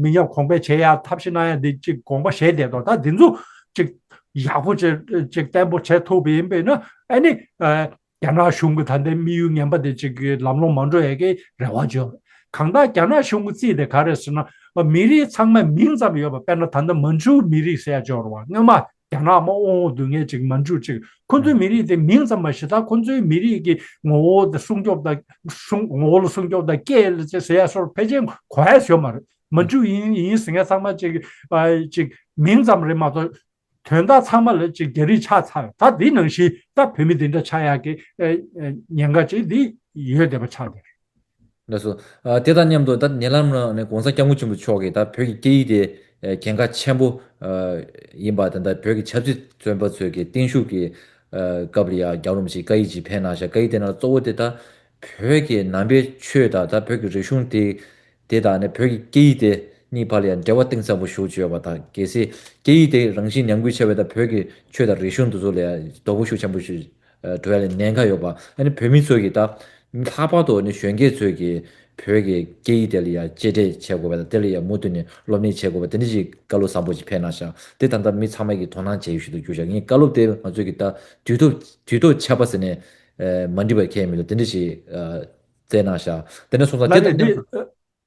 མི་ཉམས་གོང་འཕེལ་བྱེད་ཡག་ཐབས་ཤེས་གནང་ཡག་འདི་ཅིག་དགོངས་པ་བཞེས་བསྡད་དོ། ད་འདི་ཚོ་ཅིག་ཡག་པོ་ཅིག་ཅིག་བརྟན་པོ་བྱེད་ཐུབ་པ་ཡིན་པས་ན་ཨ་ནི། རྒྱ་ནག་གཞུང་གི་ད་ལྟའི་དམིགས་ཡུལ་ངན་པ་དེ་ཅིག་གི་ལམ་ལྷོང་མ་འགྲོ་ཡས་ཀྱི་རེ་བ་བཅོལ། གང་ལྟར་རྒྱ་ནག་གཞུང་གི་རྩིས་དེ་ག་རེ་ཟེར་ན། མི་རིགས་ཚང་མ་མིང་ཙམ་ཡོད་པ། དཔེར་ན་ད་ལྟ་མན་ཇུ་མི་རིགས་ཟེར་ཡ་ཅིག་ཡོད་རེད་བ། སྔོན་མ་རྒྱ་ནག་མ་དབང་འོག་སྡོད་མཁན་ཅིག་མན་ཇུ་ཅིག་ཁོ་ཚོའི་མི་རིགས་དེ་མིང་ཙམ་མ་ཞིག་ད་ཁོ་ཚོའི་མི་རིགས་ཀྱི་ངོ་བོ་དེ་སྲུང་སྐྱོབ་དང་སྲུང་ངོ་བོ་ལ་སྲུང་སྐྱོབ་དང་སྐད་ལ་ཅིག་ཟེར་ཡ་སོགས་ཕལ་ཆེར་གོ་ཡ་ཡོད་མ་རེད། མན་ཇུ་ཡིན་ཡིན་ཟེར་མཁན་ཚང་མ་ཅིག་ཅིག་མིང་ཙམ་རེད་མ་གཏོགས། དོན་དག་ཚང་མ་ལ་ཅིག་རྒྱ་རིགས་ཆགས་ཚར་ཡོད། ད་འདི་ནང་བཞིན་ད་བོད་མི་འདི་འདྲ་ཆགས་ཡག་གི་ཨེ་ཨེ་ཉེན་ཁ་ཅིག་འདི་ཡོད་བསྡད་པ་ཆགས་བསྡད། ལགས་སོ། ཨ་དེ་དང་མཉམ་དུ་ད་ཉེ་ལམ་ནང་ནས་༸གོང་ས་༸སྐྱབས་མགོན་ཆེན་པོ་མཆོག་གིས་ད་བོད་ཀྱི་སྐད་ཡིག་དེ་ཨེ་གལ་འགངས་ཆེན་པོ་ཨ་ཡིན་པ་དང་། ད་བོད་ཀྱི་ཆབ་སྲིད་བཙོན་པ་ཚོས་ཀྱི་བརྟན་བཞུགས་ཀྱི་ཨ་སྐབས་ལ་ཡང་རྒྱལ་བ་རིན་པོ་ཆེས་བཀའ་ཡིག་ཅིག་ཕེབས་གནང་ཤག་བཀའ་ཡིག་དེ་ནང་གཙོ་བོ་དེ་ད་བོད་ཀྱི་ནང་པའི་ཆོས་དང་ད་བོད་ཀྱི་རིག་གཞུང་དེ་དེ་དང་ནི་བོད་ཀྱི་སྐད་ཡིག་དེ་གཉིས་བར་ལ་ཡང་འབྲེལ་བ་གཏིང་ཟབ་པོ་ཞེ་པོ་ཅིག་ཡོད་པ་དང་། གལ་སྲིད་སྐད་ཡིག་དེ་རང་བཞིན་ཉམས་རྒུད་ཆེ་བས་ད་བོད་ཀྱི་ཆོས་དང་རིག་གཞུང་དེ་ཚོ་ལ་ཡང་དོ་ཕོག་ཤུགས་ཆེན་པོ་ཞིག་འགྲོ་ཡ་ལ་ཉེན་ཁ་ཡོད་པ། ཨ་ནི་བོད་མི་ཚོས་ཀྱིས་ད་ལྷག་པར་དུ་ནི་གཞོན་སྐྱེས་ཚོས་ཀྱིས་བོད་ཀྱི་སྐད་ཡིག་དེ་ལ་ཡང་གཅེས་སྤྲས་བྱེད་དགོས་པ་དང་། དེ་ལ་ཡང་མུ་མཐུད་ནས་སློབ་གཉེར་བྱེད་དགོས་པ་དེ་འདྲ་ཞིག་བཀའ་སློབ་བཟང་པོ་ཞིག་ཕེབས་གནང་ཤག་དེ་ད་ལྟ་མི་ཚང་མས་ཀྱིས་དོ་སྣང་བྱེད་ཡུལ་ཞིག་ཏུ་གྱུར་ཤག་ངས་བཀའ་སློབ་དེ་ང་ཚོས་ཀྱིས་ད་དུས་ཐོག་དུས་ཐོག་ཆད་པ་ཟེར་ནས་མ་འགྲིག་པ་ཁྱད་མི་འདུག་དེ་འདྲ་ཞིག་བསྩལ་གནང་ཤག་དེ་འདྲ་སོང་ཙང་དེ་ལ་དང་འདི་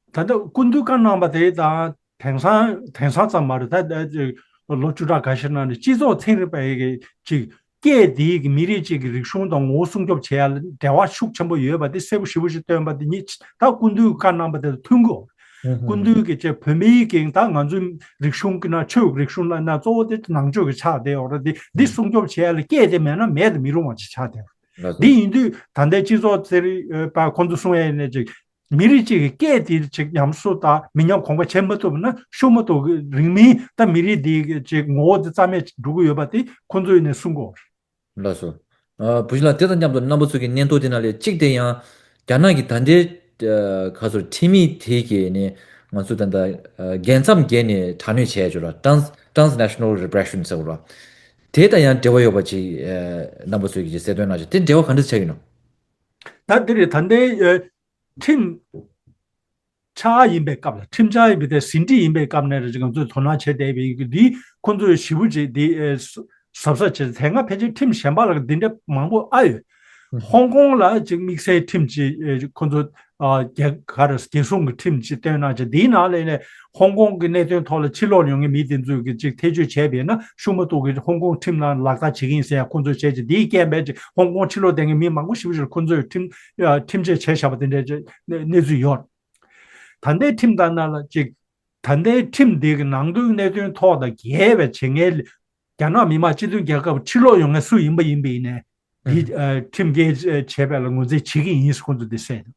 ད་ལྟ་སྐུ་མདུན་བཀའ་གནང་བ་དེ་དང་དེང་སང་དེང་སང་ཙམ་མ་རེད། ད་ལོ་བཅུ་ཕྲག་འགའ་ཤས་ནང་ནས་སྤྱི་ཚོགས་ཚན་རིག་པ་ཡི་གི་ཅིག་སྐད་དེའི་གི་མི་རིགས་གཅིག་གི་རིག་གཞུང་དང་ངོ་བོ་སྲུང་སྐྱོབ་བྱེད་ཡ་ལ་འབྲེལ་བ་ཤུགས་ཆེན་པོ་ཡོད་པ་དེ་གསལ་པོ་ཞེ་པོ་ཞིག་སྟོན་པ་དེ་ཉིད་ད་སྐུ་མདུན་བཀའ་གནང་བ་དེ་དང་མཐུན་གོ། སྐུ་མདུན་གྱི་ཅིག་བོད་མིའི་གི་ད་ང་ཚོའི་རིག་གཞུང་གི་ནང་ཆོས་རིག་གཞུང་ལ་ན་གཙོ་བོ་དེ་ནང་ཆོས་ཀྱི་ཆགས་བསྡད་ཡོད་རེད། དེ་འདི་སྲུང་སྐྱོབ་བྱེད་ཡ་ལ་སྐད་དེ་མེད་ན་མེད་དུ་མི་རུང་བ་ཅིག་ཆགས་བསྡད་ཡོད་རེད། འདི་ཡིན་དུས་ད་ལྟའི་སྤྱི་ཚོགས་ཚན་རིག་པ་ཁོང་ཚོ་གསུང་ཡ་ཡིན་ན་ཅིག་མི་རིགས་གཅིག་གི་སྐད་དེ་ཅིག་ཉམས་གསོ་དང་མི་ཉམས་གོང་འཕེལ་བྱེད་མ་ཐུབ་ན་ཤུགས་མ་ཐུབ་ཀྱི་རིང་མིན་ད་མི་རིགས་འདི་གི་ཅིག་ངོ་བོ་དེ་རྩ་མེད་འགྲོ་གི་ཡོད་པ་དེ་ཁོང་ཚོ་ཡིན་ནས་གསུང་གི་ཡོད་རེད། ལགས་སོ། ཨ་བུ་ཆུང་ལགས་དེ་དང་མཉམ་དུ་རྣམ་པ་ཚོ་གི་སྙན་ཐོ་དེ་ནང་ལས་གཅིག་དེ་ཡང་རྒྱ་ནག་གི་ད་ལྟའི་ཨ་ག་ཚོད་ཁྲིམས་ཡིག་དེ་གི་ནི་ང་ཚོ་ད་ལྟ་ཨ་རྒྱལ་མཚམས་བརྒལ་ནས་དྲག་གནོན་བྱས་ཡོད་ར། Trans Transnational Repression ཟེར་བ་ར། དེ་དང་ཡང་འབྲེལ་བ་ཡོད་པ་ཅིག་ཨ་རྣམ་པ་ཚོས་ཀྱི་གསལ་སྟོན་གནང་ཤག་དེ་འབྲེལ་བ་ག་འདྲ་ཆགས་ཀྱི་ཡོད་ན། ད་འདི་རེད། ད་ལྟའི་ཨ་ཁྲིམས་འཆར་ཡིན་པའི་སྐབས་ལ། ཁྲིམས་འཆར་ཡིན་པའི་དེ་ཟིན་བྲིས་ཡིན་པའི་སྐབས་ནས་རེད། ང་ཚོས་དོ་སྣང་བྱས་བསྡད་པའི་འདི་ཁོང་ཚོས་ཞེ་པོ་ཅིག་འདི་ཨེ་གཟབ་གཟབ་བྱས། དེ་སྔ་ཕལ་ཆེར་ཁྲིམས་གཞན་པ་ལ་འདི་འདྲ་མང་པོ་ཨ་ཡོད། ཧོང་ཀོང་ལ་ཅིག་དམིགས་བསལ་ཁྲིམས་ཅིག་ཨེ་ཁོང་ཚོ་ཨ་རྒྱ་ག་རེ་རྒྱལ་སྲུང་གི་ཁྲིམས་ཅིག་བཏོན་གནང་བྱས། འདིའི་ནང་ལ་ནས་ཧོང་ཀོང་གི་གནད་དོན་ཐོག་ལ་ཕྱིར་ལོག་ཡོང་མཁན་མི་དེ་ཚོས་ཀྱི་ཅིག་ཐེ་བྱུས་བྱས་པས་ན་ཤུགས་མ་གཏོགས་ཀྱི་ཧོང་ཀོང་ཁྲིམས་ནང་ལག་བསྟར་བྱེད་ཀྱི་ཡིན་ཟེར་ཡ་ཁོང་ཚོས་བྱས་ཅིག་འདིའི་རྐྱེན་པས་ཅིག་ཧོང་ཀོང་ཕྱིར་ལོག་བསྡད་མཁན་མི་མང་པོ་ཞེ་པོ་ཞིག་ཁོང་ཚོས་ཁྲིམས་ཨ་ཁྲིམས་ཆད་བྱས་བཞག་པ་དེ་འདྲའི་ཅིག་གནས་ཚུལ་ཡོད། ད་ལྟའི་ཁྲིམས་ལྟར་ན་ལ་ཅིག་ད་ལྟའི་ཁྲིམས་འདི་གི་ནང་དོན་གནད་དོན་ཐོག་དང་འགལ་བའི་བྱེད་ངན་ལ་རྒྱ་ནག་མི་དམངས་སྤྱི་མཐུན་རྒྱལ་ཁབ་ཕྱིར་ལོག་ཡོང་མཁན་སུ་ཡིན་པ་ཡིན་པ་ཡིན་ནའི་འདི་ཨ་ཁྲིམས་འགལ་བྱས་པ་ལ་ངོས་འཛིན་བྱེད་ཀྱི་ཡིན་ཟེར་ཁོང་ཚོས་འདི་གསལ་འདུག་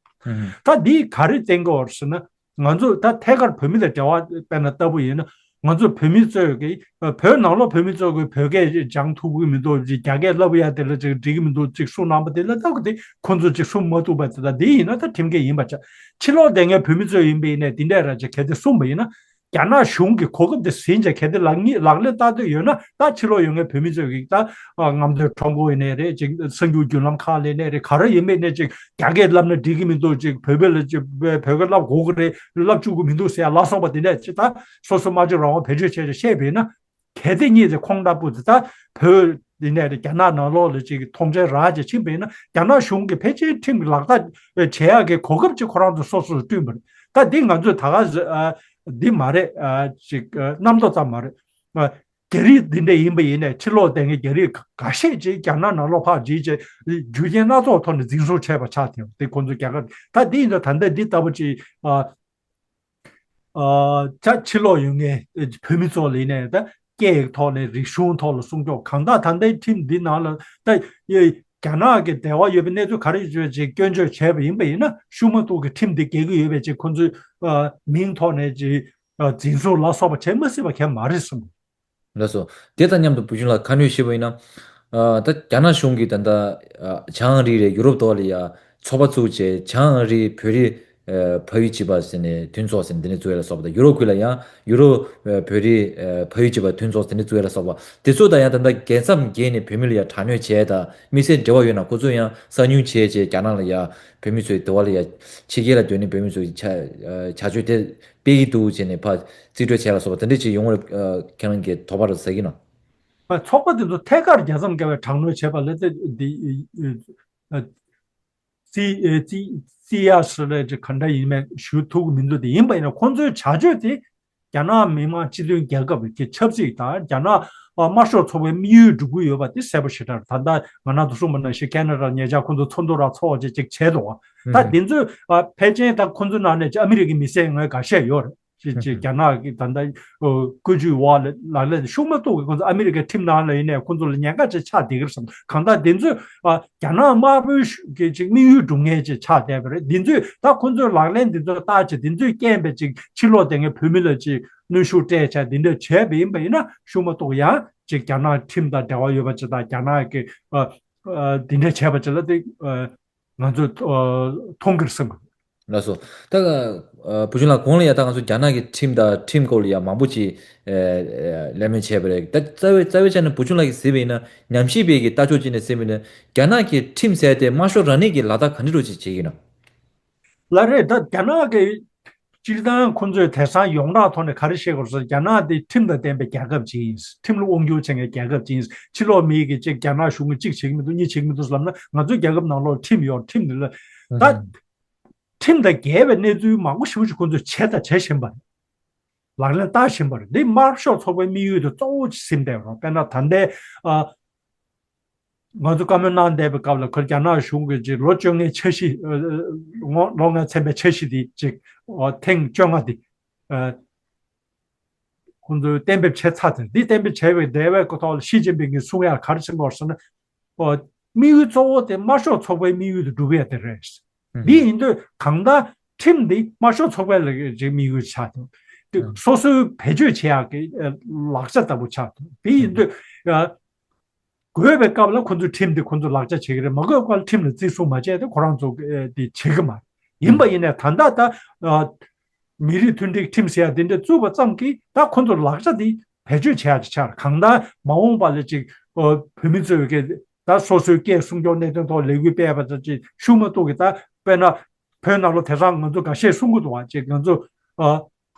ད་འདིས་ག་རེ་བསྟན་གྱི་ཡོད་ཟེར་ན། ང་ཚོ་ད་ཐད་ཀར་བོད་མི་དང་འབྲེལ་བ་དཔེར་ན་ལྟ་བུ་ཡིན་ན། ང་ཚོ་བོད་མི་ཚོས་ཀྱི་བོད་ནང་ལོགས་བོད་མི་ཚོས་ཀྱི་བོད་སྐད་སྦྱང་ཐུབ་ཀྱི་མི་འདུག་ཅིག་རྒྱ་སྐད་བསླབ་ཡ་དེ་ལ་ཅིག་འགྲིག་གི་མི་འདུག་ཅིག་གསུངས་གནང་པ་དེ་ལ་ད་གི་དེ་ཁོང་ཚོས་ཅིག་གསུང་མ་ཐུབ་པ་དེ་ད་དེ་ཡིན་ན་ད་ཁྲིམས་འགལ་ཡིན་པ་ཆགས། ཕྱི་ལོགས་བསྡད་མཁན་བོད་མི་ཚོ་ཡིན་པ་ཡིན་ནའི་དེ་འདྲས་ར་ཅིག་གལ་ཏེ་གསུངས་པ་ཡིན་ན། རྒྱ་ནག་གཞུང་གིས་གོ་སྐབས་དེ་ཟིན་བྱས་གལ་ཏེ་ལག་གཉིས་ལག་ལེན་བསྟར་འདོད་ཡོད་ན་ད་ཕྱི་ལོགས་ཡོད་མཁན་བོད་མི་ཚོས་ཀྱིས་ད་རྔམ་སྟོན་ཁྲོམ་སྐོར་ཡིན་ནའི་རེད། ཅིག་གསར་འགྱུར་བརྒྱུད་ལམ་ཁག་ལ་ཡིན་ནའི་རེད། ག་རེ་ཡིན་མིན་ནའི་ཅིག་རྒྱ་སྐད་བསླབ་ན་འགྲིག་གི་མི་འདུག་ཅིག་བོད་སྐད་ལ་ཅིག་བོད་སྐད་བསླབ་དགོས་ཀྱི་རེད། བསླབ་བཅུག་གི་མི་འདུག་ཟེར་ཡ་ལ་སོགས་པ་དེ་འདྲས་ཅིག་ད་སོ་སོ་སྨྲ་བརྗོད་རང་དབང་བེད་སྤྱོད་བྱས་ཏེ་བཤད་པ་ཡིན་ན། གལ་ཏེ་གཉིས་དེ་ཁོང་ལྟ་བུ་དེ་ད་བོད་འདི་ནས་རྒྱ་ནག་ནང་ལོགས་ལ་ཅིག་མཐོང་མཆན་རག་བྱས་ཕྱིན་པ་ཡིན་ན་རྒྱ་ནག་གཞུང་གིས་ཕལ་ཆེར་ཁྲིམས་ལག་བསྟར་བྱེད་ཡག་གི་གོ་སྐབས་ཅིག་ཁོ་རང་ཚོ་སོ་སོར་བསྐྲུན་པ་རེད། ད་འདི་ང་ཚོས་ད་ག་ཨ་འདི་མ་རེད། ཨ་ཅིག་ཨ་རྣམ་རྟོག་ཙམ་མ་རེད། ཨ་རྒྱ་རིགས་འདི་འདྲ་ཡིན་པ་ཡིན་ནའི་ཕྱི་ལོགས་བསྡད་མཁན་རྒྱ་རིགས་འགའ་ཤས་ཅིག་རྒྱ་ནག་ནང་ལོགས་ཕར་བརྗེས་བྱས་རྒྱུ་རྐྱེན་སྣ་ཚོགས་ཐོག་ནས་འཛིན་བཟུང་བྱས་པ་ཆགས་ཏེ་དེ་ཁོང་ཚོ་རྒྱ་གར་ད་འདི་ཡིན་ད་ད་ལྟ་འདི་ལྟ་བུ་ཅིག་ཨ། ཨ་ཅག་ཕྱི་ལོགས་ཡོད་མཁན་བོད་མི་ཚོ་ལ་ཡིན་ནའི་ད་སྐད་ཡིག་ཐོག་ནས་རིག་གཞུང་ཐོག་ལ་སྲུང་སྐྱོབ་གང་ལྟར་ད་ལྟའི་ཁྲིམས་འདི་ནང་ལ་ད་རྒྱ་ནག་གི་འབྲེལ་བ་ཡོད་པའི་གནས་ཚུལ་ག་རེ་ཡོད་ཅེས་སྐྱོན་བརྗོད་བྱས་པ་ཡིན་པ་ཡིན་ན་ཤུགས་མ་གཏོགས་ཀྱི་ཁྲིམས་འདི་འགལ་གྱི་ཡོད་པའི་ཅིག་ཁོ་ཚོའི་ཨ་མིང་ཐོག་ནས་ཅིག་ཨ་འཛིན་བཟུང་ལ་སོགས་པ་བྱེད་མ་སྲིད་པ་གང་མ་རེད་གསུངས། ལགས་སོ། དེ་དང་མཉམ་དུ་བུ་ཆུང་ལགས་ཁ་སྣོན་ཞུས་པ་ཡིན་ན། ཨ་ད་རྒྱ་ནག་གཞུང་གིས་ད་ལྟ་ཨ་བྱང་ཨ་རི་རེད་ཡུ་རོབ་ཐོག་ལ་ཡ་ཚོགས་པ་བཙུགས་བྱས་བྱང་ཨ་རི་བོད་རིགས་ཨ་ཕ་ཡུལ་གཅིག་པ་ཟེར་ནས་མཐུན་ཚོགས་ཟེར་ནས་འདི་ནས་བཙུགས་ཡ་ལ་སོགས་པ་དང་ཡུ་རོབ་ཁུལ་ལ་ཡང་ཡུ་རོབ་ཨ་བོད་རིགས་ཨ་ཕ་ཡུལ་གཅིག་པ་མཐུན་ཚོགས་ཟེར་ནས་བཙུགས་ཡ་ལ་སོགས་པ་དེ་ཚོ་དང་ཡང་ད་ལྟ་རྒྱལ་མཚམས་བརྒལ་ནས་བོད་མི་ལ་ཡ་དྲག་གནོན་བྱས་དང་དམིགས་བསལ་འབྲེལ་བ་ཡོད་ན་ཁོ་ཚོ་ཡང་གསང་ཉུལ་བྱས་བྱས་རྒྱ་ནག་ལ་ཡ་བོད་མི་ཚོའི་འདི་བ་ལ་ཡ་ཕྱི་རྒྱལ་ལ་སྡོད་ནས་བོད་མི་ཚོའི་བྱ་ཨ་བྱ་སྤྱོད་དེ། སྤེལ་གྱི་འདུག་བྱས་ནས་ཕར་རྩིས་སྤྲོད་བྱས་ལ་སོགས་པ་དེ་འདྲ་ཅིག་ཡོང་བར་ཨ་ཁྱེད་རང་གིས་དོགས་པ་རེ་ཟ་གི་ན། ཚོགས་པ་དེ་ཚོ་ཐད་ཀར་རྒྱལ་མཚམས་བརྒལ་བའི་དྲག་གནོན་བྱས་པ་ལས་དེ་འདི་ཨ་རྩིས་ཨ་རྩིས་རྩིས་ཡག་སུ་ལས་ཀྱི་ག་འདྲ་ཡིན་མིན་ཞུ་ཐུབ་ཀྱི་མི་འདུག་དེ་ཡིན་པ་ཡིན་ན་ཁོང་ཚོའི་བྱ་སྤྱོད་དེ་རྒྱ་ནག་མི་དམངས་སྤྱི་མཐུན་རྒྱལ་ཁབ་ཀྱི་ཆབ་སྲིད་དང་རྒྱ་ནག་ཨ་དམར་ཤོག་ཚོགས་པའི་དམིགས་ཡུལ་སྒྲུབ་ཀྱི་ཡོད་པ་དེ་གསལ་པོ་ཞེ་དྲག་རེད། ད་ལྟ་ང་རང་ཚོ་གསུངས་པ་ནང་བཞིན་ཁེ་ན་ཌ་ཉེ་ཆར་ཁོང་ཚོ་ཚོགས་འདུ་རང་ཚོགས་བྱས་ཅིག་བྱས་འདུག་བ། ད་དེ་ཚོས་ཨ་ཕལ་ཆེར་ད་ཁོང་ཚོའི་ནང་ནས་ཅིག་ཨ་མི་རི་ཀའི་མི་སེར་ངོས་འགའ་ཤས་ཡོད་རེད། ཅིག་ཅིག་རྒྱ་ནག་གི་ད་ལྟ་ཨོ་བཀོད་ཇུས་འོག་ལ་ལག་ལེན་ཤུགས་མ་གཏོགས་ཀྱི་ཁོང་ཚོ་ཨ་མི་རི་ཀའི་ཁྲིམས་ནང་ལ་ཡིན་ནའི་ཁོང་ཚོ་ལ་ཉེན་ཁ་ཅིག་ཆགས་བསྡད་ཀྱི་རེད་བསམ། གང་ལྟར་དེ་ཚོས་ཨ་རྒྱ་ནག་དམར་པོའི་ཤུ་གི་ཅིག་དམིགས་ཡུལ་སྒྲུབ་མཁན་ཅིག་ཆགས་བསྡད་པ་རེད། དེ་ཚོས་ད་ཁོང་ཚོའི་ལག་ལེན་དེ་ཚོ་བལྟས་བྱས་དེ་ཚོས་རྐྱེན་པས་ཅིག་ཕྱི་ལོགས་བསྡད་མཁན་བོད་མི་ལ་ཅིག་གནོན་ཤུགས་སྤྲད་བྱས་དེ་འདྲ་བྱས་པ་ཡིན་པ་ཡིན་ན་ཤུགས་མ་གཏོགས་ཡང་ཅིག་རྒྱ་ནག་ཁྲིམས་དང་འབྲེལ་བ་ཡོད་པ་ཅིག་དང་རྒྱ་ནག་གི་ཨ་ཨ་དེ་འདྲ་བྱས་པ་ཅིག་ལ་དེ་ཨ། ང་ཚོས་ཨ་མཐོང་གི་རེད་བསམ་གི། ལགས་སོ། ད་ཨ་བུ་ཆུང་ལགས་གོང་ལ་ཡ་ད་ང་ཚོ་རྒྱ་ནག་གི་ཁྲིམས་དང་ཁྲིམས་སྐོར་ལ་ཡ་མང་པོ་ཅིག་ཨ་ཨ་གླེང་མོལ་བྱས་པ་རེད། ད་རྩ་བའི་རྩ་བའི་ཆ་ནས་བུ་ཆུང་ལགས་ཀྱིས་གཟིགས་པ་ཡིན་ན་ཉམས་ཞིབ་པའི་གི་ལྟ་ཕྱོགས་ཅིག་ནས་གཟིགས་པ་ཡིན་ན་རྒྱ་ནག་གི་ཁྲིམས་ཟེར་དེ་དམར་ཤོག་རང་ཉིད་ཀྱིས་ལག་བསྟར་ག་འདྲ་རུ་ཅིག་བྱེད་ཀྱི་ཡིན་ནམ། ལགས་རེད། ད་རྒྱ་ནག་གི་སྤྱིར་བཏང་ཁོང་ཚོས་དེང་སང་ཡོངས་གྲགས་ཐོག་ནས་ག་རེ་བཤད་དགོས་ཟེར་རྒྱ་ནག་དེ་ཁྲིམས་དང་ལྡན་པའི་རྒྱལ་ཁབ་ཅིག་ཡིན། ཁྲིམས་ལ་དབང་སྒྱུར་བྱེད་མཁན་རྒྱལ་ཁབ་ཅིག་ཡིན། ཕྱི་ལོགས་མི་གིས་ཅིག་རྒྱ་ནག་གཞུང་གིས་གཅིག་བྱེད་ཀྱི་མི་འདུག་གཉིས་བྱེད་ཀྱི་མི་འདུག་ལབ་ན་ང་ཚོའི་རྒྱལ་ཁབ་ནང་ལོགས་ཁྲིམས་ཡོད། ཁྲིམས་འདི་ལ་ད་ཁྲིམས་དང་འགལ་བའི་གནས་ཚུལ་མང་པོ་ཞེ་པོ་ཅིག་ཁོང་ཚོས་བྱས་དང་བྱེད་བཞིན་པ་རེད། ལག་ལེན་བསྟར་བཞིན་པ་རེད། འདི་དམར་ཤོག་ཚོགས་པའི་དམིགས་ཡུལ་དེ་གཙོ་བོ་ཅིག་ཟིན་བསྡད་རོགས། དཔེར་ན་ད་ལྟའི་ཨ། ང་ཚོ་བཀའ་མོལ་གནང་བསྡད་པའི་སྐབས་ལ་ཁོ་རྒྱ་ནག་གཞུང་གིས་ཅིག་ལོ་བཅོ་ལྔའི་འཆར་གཞི་ཨ་ཨ་ལོ་ལྔ་ཚན་པའི་འཆར་གཞི་དེ་ཅིག་ཨ་ཐེངས་བཅོ་ལྔ་དེ་ཨ་ཁོང་ཚོས་གཏན་འབེབས་བྱས་ཚར་ཚར། འདི་གཏན་འབེབས་བྱས་པའི་འབྲེལ་བའི་ཐོག་ལ་ཞི་ཅིན་ཕིང་གིས་གསུང་ཡ་ག་རེ་ཟེར་དགོས་ཟེར་ན། ཨོ། དམིགས་ཡུལ་གཙོ་བོ་དེ་དམར་ཤོག་ཚོགས་པའི་དམིགས་ཡུལ་དེ་སྒྲུབ་ཡ་དེ་རེད། འདི་ཡིན་དུས་གང་ལྟར་ཁྲིམས་འདི་དམར་ཤོག་ཚོགས་པའི་ལ་ཅིག་དམིགས་ཡུལ་ཆགས་འདུག་དེ་སོ་སོའི་བེད་སྤྱོད་བྱེད་ཡག་གི་ཨ་ལག་ཆ་ལྟ་བུ་ཆགས་འདུག་དེ་ཡིན་དུས་ཨ་དགོས་པའི་སྐབས་ལ་ཁོ་ཚོས་ཁྲིམས་འདི་ཁོ་ཚོ་ལག་ཆ་བྱེད་ཀྱི་རེད། མ་དགོས་པའི་སྐབས་ལ་ཁྲིམས་ལ་བརྩི་སྲུང་མ་བྱས་ཏེ་ཁོ་རང་ཚོ་ཨ་དེ་བྱེད་ཀྱི་མ་རེད། ཡིན་པ་ཡིན་ནའི་ད་ལྟ་ད་ཨ་མི་རིགས་མཐུན་སྒྲིལ་ཁྲིམས་ཟེར་ཡ་དེ་འདྲ་བཙུགས་པ་ཙམ་གྱིས་ད་ཁོ་ཚོ་ལག་ཆ་དེ་བེད་སྤྱོད་བྱེད་ཡ་ཅིག་ཆགས། གང་ལྟར་མ་འོངས་པ་ལ་ཅིག་ཨ་བོད་མི་ཚོས་ཀྱི་ད་སོ་སོའི་སྐད་སྲུང་སྐྱོབ་གནད་དོན་ཐོག་ལས་འགུལ་སྤེལ་བ་དང་ཅིག་ཤུགས་མ་གཏོགས་ཀྱི་ད་དཔེར་ན་བོད་ནང་ལོགས་དེང་སང་ང་ཚོ་འགའ་ཤས་གསུང་གི་འདུག་བ། ཅིག་ང་ཚོ་ཨ་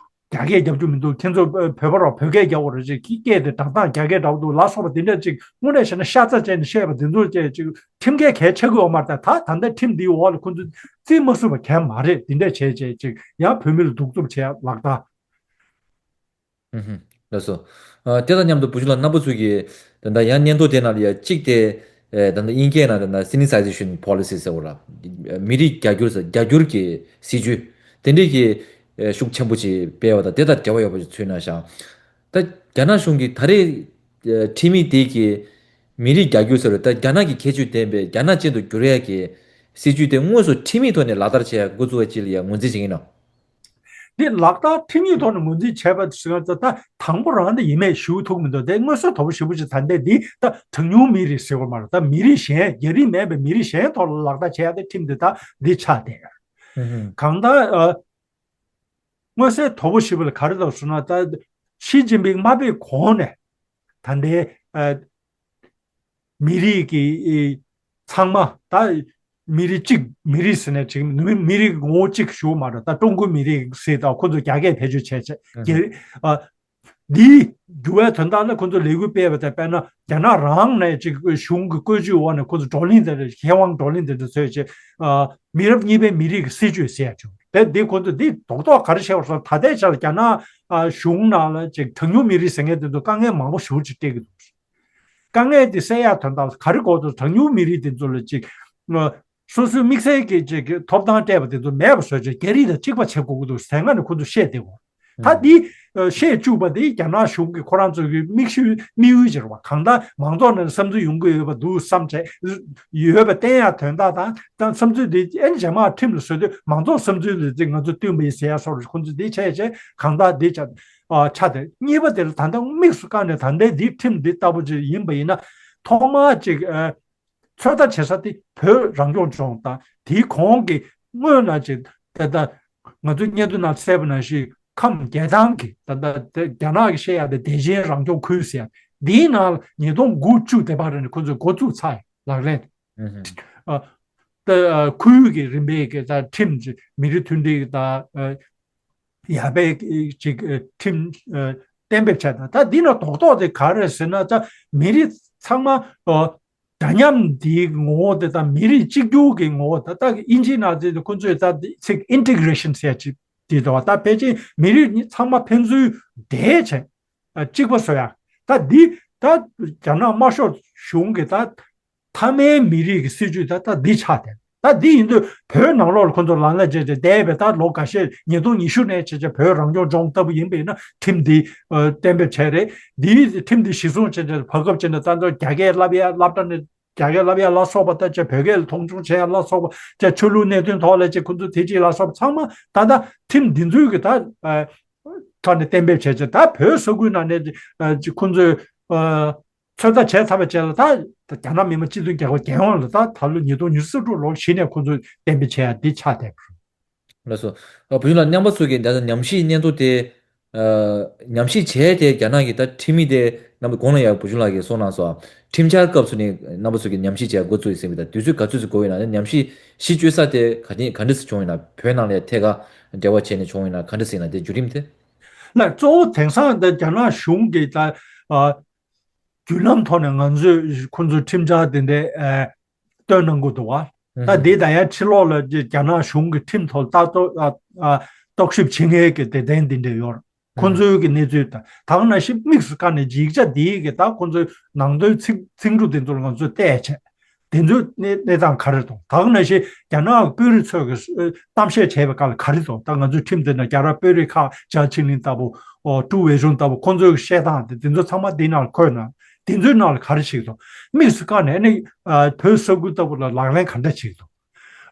རྒྱ་སྐད་རྒྱབ་རྒྱུ་མི་འདུག་ཁྱེད་ཚོ་བོད་པ་རོགས་བོད་སྐད་རྒྱབ་དགོས་རེད། ཅིག་གི་སྐད་དེ་བསྒྲགས་སྟངས་རྒྱ་སྐད་འདྲ་པོ་འདུག་ལ་སོགས་པ་དེ་འདྲ་ཅིག་དངོས་གནས་བཤད་ན་ཤ་ཚ་བྱས་ནས་བཤད་པ་དེ་ཚོ་བཅས་ཅིག་ཁྲིམས་འགལ་གལ་ཆགས་ཀྱི་ཡོད་མ་རེད། ད་ད་ལྟ་ཁྲིམས་འདིའི་འོག་ལ་ཁོ་ཚོ་བརྩི་མ་ཚུགས་པ་གལ་མ་རེད། དེ་འདྲ་བྱས་བྱས་ཅིག་ཡང་བོད་མི་ལ་གདུག་རྩུབ་བྱས་ལག་བསྟར། ཨུ་ཧུ། ལགས་སོ། ཨ་དེ་དང་མཉམ་དུ་བུ་ཆུང་ལགས་རྣམ་པ་ཚོས་ཀྱིས་ད་ལྟ་ཡང་སྙན་ཐོ་དེ་ནང་ལ་ཡང་གཅིག་དེ་ཨེ་ད་ལྟ་དབྱིན་སྐད་ནང་ད་ལྟ་སི་ནི་སའི་ཛེ་ཤན་པོ་ལི་སི་ཟེར་བ་ར། མི་རིགས་རྒྱ་སྒྱུར་ཟེར་རྒྱ་སྒྱུར་གྱི་སྲིད་ཇུས་དེ་འདྲས་ཀྱི་ཨེ་ཤུགས་ཆེན་པོ་ཅིག་སྤེལ་བ་དང་དེ་དང་འབྲེལ་བ་ཡོད་པ་ཅིག་ཚུད་ན་ཤག་ད་རྒྱ་ནག་གཞུང་གིས་ད་རེས་ཨེ་ཁྲིམས་ཡིག་དེ་གི་མི་རིགས་རྒྱ་སྒྱུར་ཟེར་བ་ད་རྒྱ་ནག་གི་ཁྱད་ཆོས་ལྡན་པའི་རྒྱ་ནག་ཅན་དུ་བསྒྱུར་ཡག་གི་སྲིད་ཇུས་དེ་དངོས་སུ་ཁྲིམས་ཡིག་ཐོག་ནས་ལག་བསྟར་བྱེད་ཡག་འགོ་བཙུགས་པ་ཅིག་ལ་ཡང་ངོས་འཛིན་བྱེད་ཀྱི་ཡིན་ནམ། འདི་ལག་བསྟར་ཁྲིམས་ཡིག་ཐོག་ནས་ངོས་འཛིན་བྱས་པ་ཟེར་ན་ད་དང་པོ་རང་ད་ཡིན་མེད་ཞུ་ཐུབ་མི་འདུག་དེ་མངོན་གསལ་དོད་པོ་ཞེ་པོ་ཅིག་ད་ལྟའི་འདི་ད་གྲངས་ཉུང་མི་རིགས་ཟེར་བ་མ་རེད། ད་མི་རིགས་གཞན་རྒྱ་རིགས་མིན་པའི་མི་རིགས་གཞན་ཐོག་ལ་ལག་བསྟར་བྱེད་ཡ་དེ་ཁྲིམས་འདི་ད་འདི་ཆགས་བསྡད་ཡོད། གང་ལྟར་ཨ། མངོན་གསལ་དོད་པོ་ཞེ་པོ་ལ་ག་རེ་ལབ་ཟེར་ན། ད་ཞི་ཅིན་ཕིང་མ་ཕེབས་གོང་ནས་ད་ལྟའི་ཨ། མི་རིགས་ཀྱི་ཨེ། ཚང་མ་ད་མི་རིགས་གཅིག་མི་རིགས་ཟེར་ནས་ཅིག་མི་མི་རིགས་ངོ་བོ་གཅིག་ཞུ་མ་རེད། ད་ཀྲུང་གོའི་མི་རིགས་ཟེར་དང་ཁོ་ཚོ་རྒྱ་སྐད་བེད་སྤྱོད་བྱས་བྱས་ཨ། རྒྱ་ཨ། འདིའི་འགྱུར་བའི་དོན་དག་ལ་ཁོ་ཚོ་ལས་འགུལ་སྤེལ་བ་དང་། དཔེར་ན་རྒྱ་ནག་རང་ནས་ཅིག་གཞུང་གི་བཀོད་ཇུས་འོག་ནས་ཁོ་ཚོ་བགྲོ་གླེང་དེ་རེད། མཁས་དབང་བགྲོ་གླེང་དེ་ཚོ་བཟོས་བྱས་ཨ། མི་རབས་གཉིས་པའི་མི་རིགས་ཀྱི་སྲིད་བྱུས་ཟེར་ཡ་བྱུང་། དེ་འདི་ཁོ་ཚོ་འདི་རྡོག་རྡོག་ག་རེ་བཤད་པ་སོང་། ད་ལྟའི་ཆར་རྒྱ་ནག་ཨ། གཞུང་ནང་ལ་ཅིག་གྲངས་ཉུང་མི་རིགས་ཟེར་མཁན་དེ་ཚོ་དཀའ་ངལ་མང་པོ་ཞེ་པོ་ཅིག་འཕྲད་ཀྱི་འདུག་དཀའ་ངལ་དེ་སེལ་ཡག་དོན་དག་ལ་ག་རེ་དགོས་འདུག་གྲངས་ཉུང་མི་རིགས་དེ་ཚོ་ལ་ཅིག་སོ་སོའི་དམིགས་བསལ་གྱི་ཅིག་ཐོབ་ཐང་སྤྲད་པ་དེ་ཚོ་མེད་པ་བཟོ་བྱས་རྒྱ་རིགས་དང་གཅིག་པ་བྱེད་དགོས་ཀྱི་འདུག་ཟེར་ང་ནས་ཁོ་ཚོ་བཤད་བསྡད་ཡོད། ད་འདི་བཤད་བཅུག་པ་དེ་རྒྱ་ནག་གཞུང་གིས་ཁོ་རང་ཚོ་གི་དམིགས་ཡུལ་དམིགས་ཡུལ་ཅིག་རེད་བ། གང་ལྟར་མང་ཚོགས་ནང་བསམ་ཚུལ་ཡོང་གི་ཡོད་པ་འདུག་བསམ་བྱས་ཡོད་པ་བསྟན་ཡག་དོན་དག་དང་། ད་བསམ་ཚུལ་དེ་ཨེ་ནི་རྗེས་མ་ཁྲིམས་ལ་བཟོས་དུས་མང་ཚོགས་བསམ་ཚུལ་ལ་དེ་ང་ཚོ་བསྟུན་པ་ཡིན་ཟེར་ཡ་སོགས་ཁོ་ཚོས་དེ་བྱས་བྱས་གང་ལྟར་དེ་ཆ་ཨ། ཆ་དེ་གཉིས་པ་དེ་ལ་ད་ལྟ་དམིགས་སུ་བཀར་ནས་ད་ལྟའི་འདི་ཁྲིམས་འདི་ལྟ་བུ་ཅིག་ཡིན་པ་ཡིན་ན། ཐོག་མར་ཅིག་ཨ། ཚོད་ལྟ་བྱེད་ས་དེ་བོད་རང་སྐྱོང་ལྗོངས་དང་། དེའི་གོང་གི་སྔོན་ལ་ཅིག་ད་ལྟ་ང་ཚོའི་སྙན་ཐོ་ནང་གསལ་བ་ནང་བཞིན་ཁམས་རྒྱལ་ཐང་གི་ད་ལྟ་དེ་རྒྱ་ནག་གིས་བཤད་ཡག་དེ་བདེ་ཆེན་རང་སྐྱོང་ཁུལ་ཟེར་ཡག་འདིའི་ནང་ལ་ཉིས་སྟོང་དགུ་བཅུ་དེ་བར་ནས་ཁོ་ཚོས་འགོ་བཙུགས་ཚར་ཡོད། ལག་ལེན། ཨ། ད་ཨ། ཁུལ་གྱི་རིམ་པས་ཀྱི་ད་ཁྲིམས་ཀྱི་མི་རིགས་མཐུན་སྒྲིལ་དང་། ཨ། ཡར་པའི་ཅིག་ཁྲིམས་གཏན་འབེབས་བྱས་དང་། ད་འདི་ན་རྡོག་རྡོག་དེ་ག་རེ་ཟེར་ན། ད་མི་རིགས་ཚང་མ་འདྲ་མཉམ་འདིའི་ངོ་བོ་དེ་དང་། མི་རིགས་གཅིག་གྱུར་གྱི་ངོ་བོ་དེ། ད་དབྱིན་ཇིའི་ནང་ཚན་ཁོ་ཚོས་ད་ཚིག་integration ཟེར་ཅིག་དེ་འདུག་ད་ཕལ་ཆེར་མི་རིགས་ཚང་མ་ཕན་ཚུན་འདྲེས་བྱས་གཅིག་པ་བཟོ་ཡག་ད་འདི་ད་རྒྱ་ནག་དམར་ཤོག་གཞུང་གི་ད། མཐའ་མའི་མི་རིགས་ཀྱི་སྲིད་བྱུས་ད་ལྟ་འདི་ཆགས་བསྡད། ད་འདི་ཡིན་དུས་བོད་ནང་ལོགས་ལ་ཁོ་ཚོ་ལངས་ལ་བྱས་བྱས་བསྡད་པའི་ད་ལོ་འགའ་ཤས། ཉིས་སྟོང་ཉི་ཤུ་ནས་བྱས་བྱས་བོད་རང་སྐྱོང་ལྗོངས་ལྟ་བུ་ཡིན་པ་ཡིན་ན་ཁྲིམས་འདི་གཏན་འབེབས་བྱས་རེད། འདིའི་ཁྲིམས་འདི་གཞི་བཟུང་བྱས་བྱས་བར་སྐབས་བྱས་ནས་ད་ལྟ་རྒྱ་སྐད་བསླབ་ཡ་སློབ་གྲྭ་ནས་རྒྱ་སྐད་བསླབ་ཡ་ལ་སོགས་པ་ད་བྱས། བོད་སྐད་ལ་མཐོང་ཆུང་བྱེད་ཡ་ལ་སོགས་པ་བྱས། ཆོས་ལུགས་གནད་དོན་ཐོག་ལ་བྱས་ཁོ་ཚོ་དེ་གཅིག་ལ་སོགས་པ་ཚང་མ་ད་ལྟ་ཁྲིམས་འདི་ཚོའི་གི་ད་ཁྲོད་ནས་གཏན་འབེབས་བྱས་བྱས། ད་བོད་ས་ཁུལ་ནང་ནས་ཁོ་ཚོས། ཚོད་ལྟ་བྱས་ཚར་བའི་རྗེས་ལ་ད་རྒྱ་ནག་མི་དམངས་སྤྱི་མཐུན་རྒྱལ་ཁབ་རྒྱལ་ཡོངས་ལ་ད་ད་ལོ་ཉིས་སྟོང་ཉི་ཤུ་རྩ་དྲུག་ལོར་གཞི་ནས་ཁོ་ཚོས་གཏན་འབེབས་བྱས་ཡ་འདི་ཆགས་བསྡད་པ་རེད། ལགས་སོ། ཨ། བུ་ཆུང་ལགས། རྣམ་པ་ཚོ་གིས་ད་ལྟ་ཉམས་ཞིབ་སྙན་ཐོ་དེ། ཨ། ཉམས་ཞིབ་བྱས་ཏེ་རྒྱ་ནག་གི་ད་ཁྲིམས་ཡིག་དེ་རྣམ་པ་གོང་ལ་ཡང་བུ་ཆུང་ལགས་ཀྱིས་གསུངས་གནང་སོང་། ཁྲིམས་འཆར་སྐབས་སུ་ནི་རྣམ་པ་ཚོ་གིས་ཉམས་ཞིབ་བྱས་འགོ་བཙུགས་ཡིན་ཟེར་བ་དང་། དུས་ཚོད་ག་ཚོད་ཅིག་འགོར་ཡོད་ན། ཉམས་ཞིབ་གཞི་བཅོལ་ས་དེ་ག་དེ་ག་འདྲ་ཞིག་བྱུང་ཡོད་ན། བོད་ནང་ལ་ཡང་ཐད་ཀར་འབྲེལ་བ་བྱས་ནས་བྱུང་ཡོད་ན་ག་འདྲ་ཞིག་ཡིན་ན། དེ་བརྒྱུད་རིམ་དེ། ལགས། གཙོ་བོ་དེང་སང་ད་རྒྱ་ནག་གཞུང་གིས་ད། ཨ། བརྒྱུད་ལམ་ཐོག་ནས་ང་ཚོས་ཁོང་ཚོའི་ཁྲིམས་འཆར་དེ་འདྲ། ཨ། བཏོན་གནང་གི་འདུག་བ། ད་དེ་ད་ཡང་ཕྱི་ལོགས་ལ་རྒྱ་ནག་གཞུང་གི་ཁྲིམས་ཐོག་ལ་ལྟ་རྟོག་ཨ། ཨ། རྟོག་ཞིབ་བྱེད་མཁན་གྱི་སྡེ་ཚན་འདི་འདྲ་ཡོད་རེད། ཁོང་ཚོའི་གི་གནས་ཚུལ་དང་། ད་ག་ནང་བཞིན་དམིགས་སུ་བཀར་ནས་ཡིག་ཆ་འདིའི་གི་ད་ཁོང་ཚོའི་ནང་དོན་ཚིག་ཚིག་འབྲུ་དེ་ཚོ་ལ་ང་ཚོས་བལྟས་བྱས། དེ་ཚོའི་གནས་གནས་སྟངས་ག་རེ་འདུག་ད་ག་ནང་བཞིན་རྒྱ་ནག་གི་དཔོན་རིགས་ཚོས་གི་གཏམ་བཤད་བྱས་པའི་སྐབས་ལ་ག་རེ་འདུག་ད་ང་ཚོའི་ཁྲིམས་དེ་ནང་རྒྱ་ར་དཔོན་རིགས་ཁག་ཅང་ཆིང་ལིན་ལྟ་བུ། ཨོ། ཀྲུའུ་ཝེ་ཆུན་ལྟ་བུ། ཁོང་ཚོའི་བཤད་སྟངས་དེ་དེ་ཚོ་ཚང་མ་འདི་ནང་ལ་འཁོད་ན། དེ་ཚོའི་ནང་ལ་ག་རེ་བྱེད་ཀྱི་འདུག་དམིགས་སུ་བཀར་ནས་ནི། ཨ། བོད་ས་ཁུལ་ལྟ་བུ་ལ་ལག་ལེན་ག་འདྲ་བྱེད་ཀྱི་འདུག་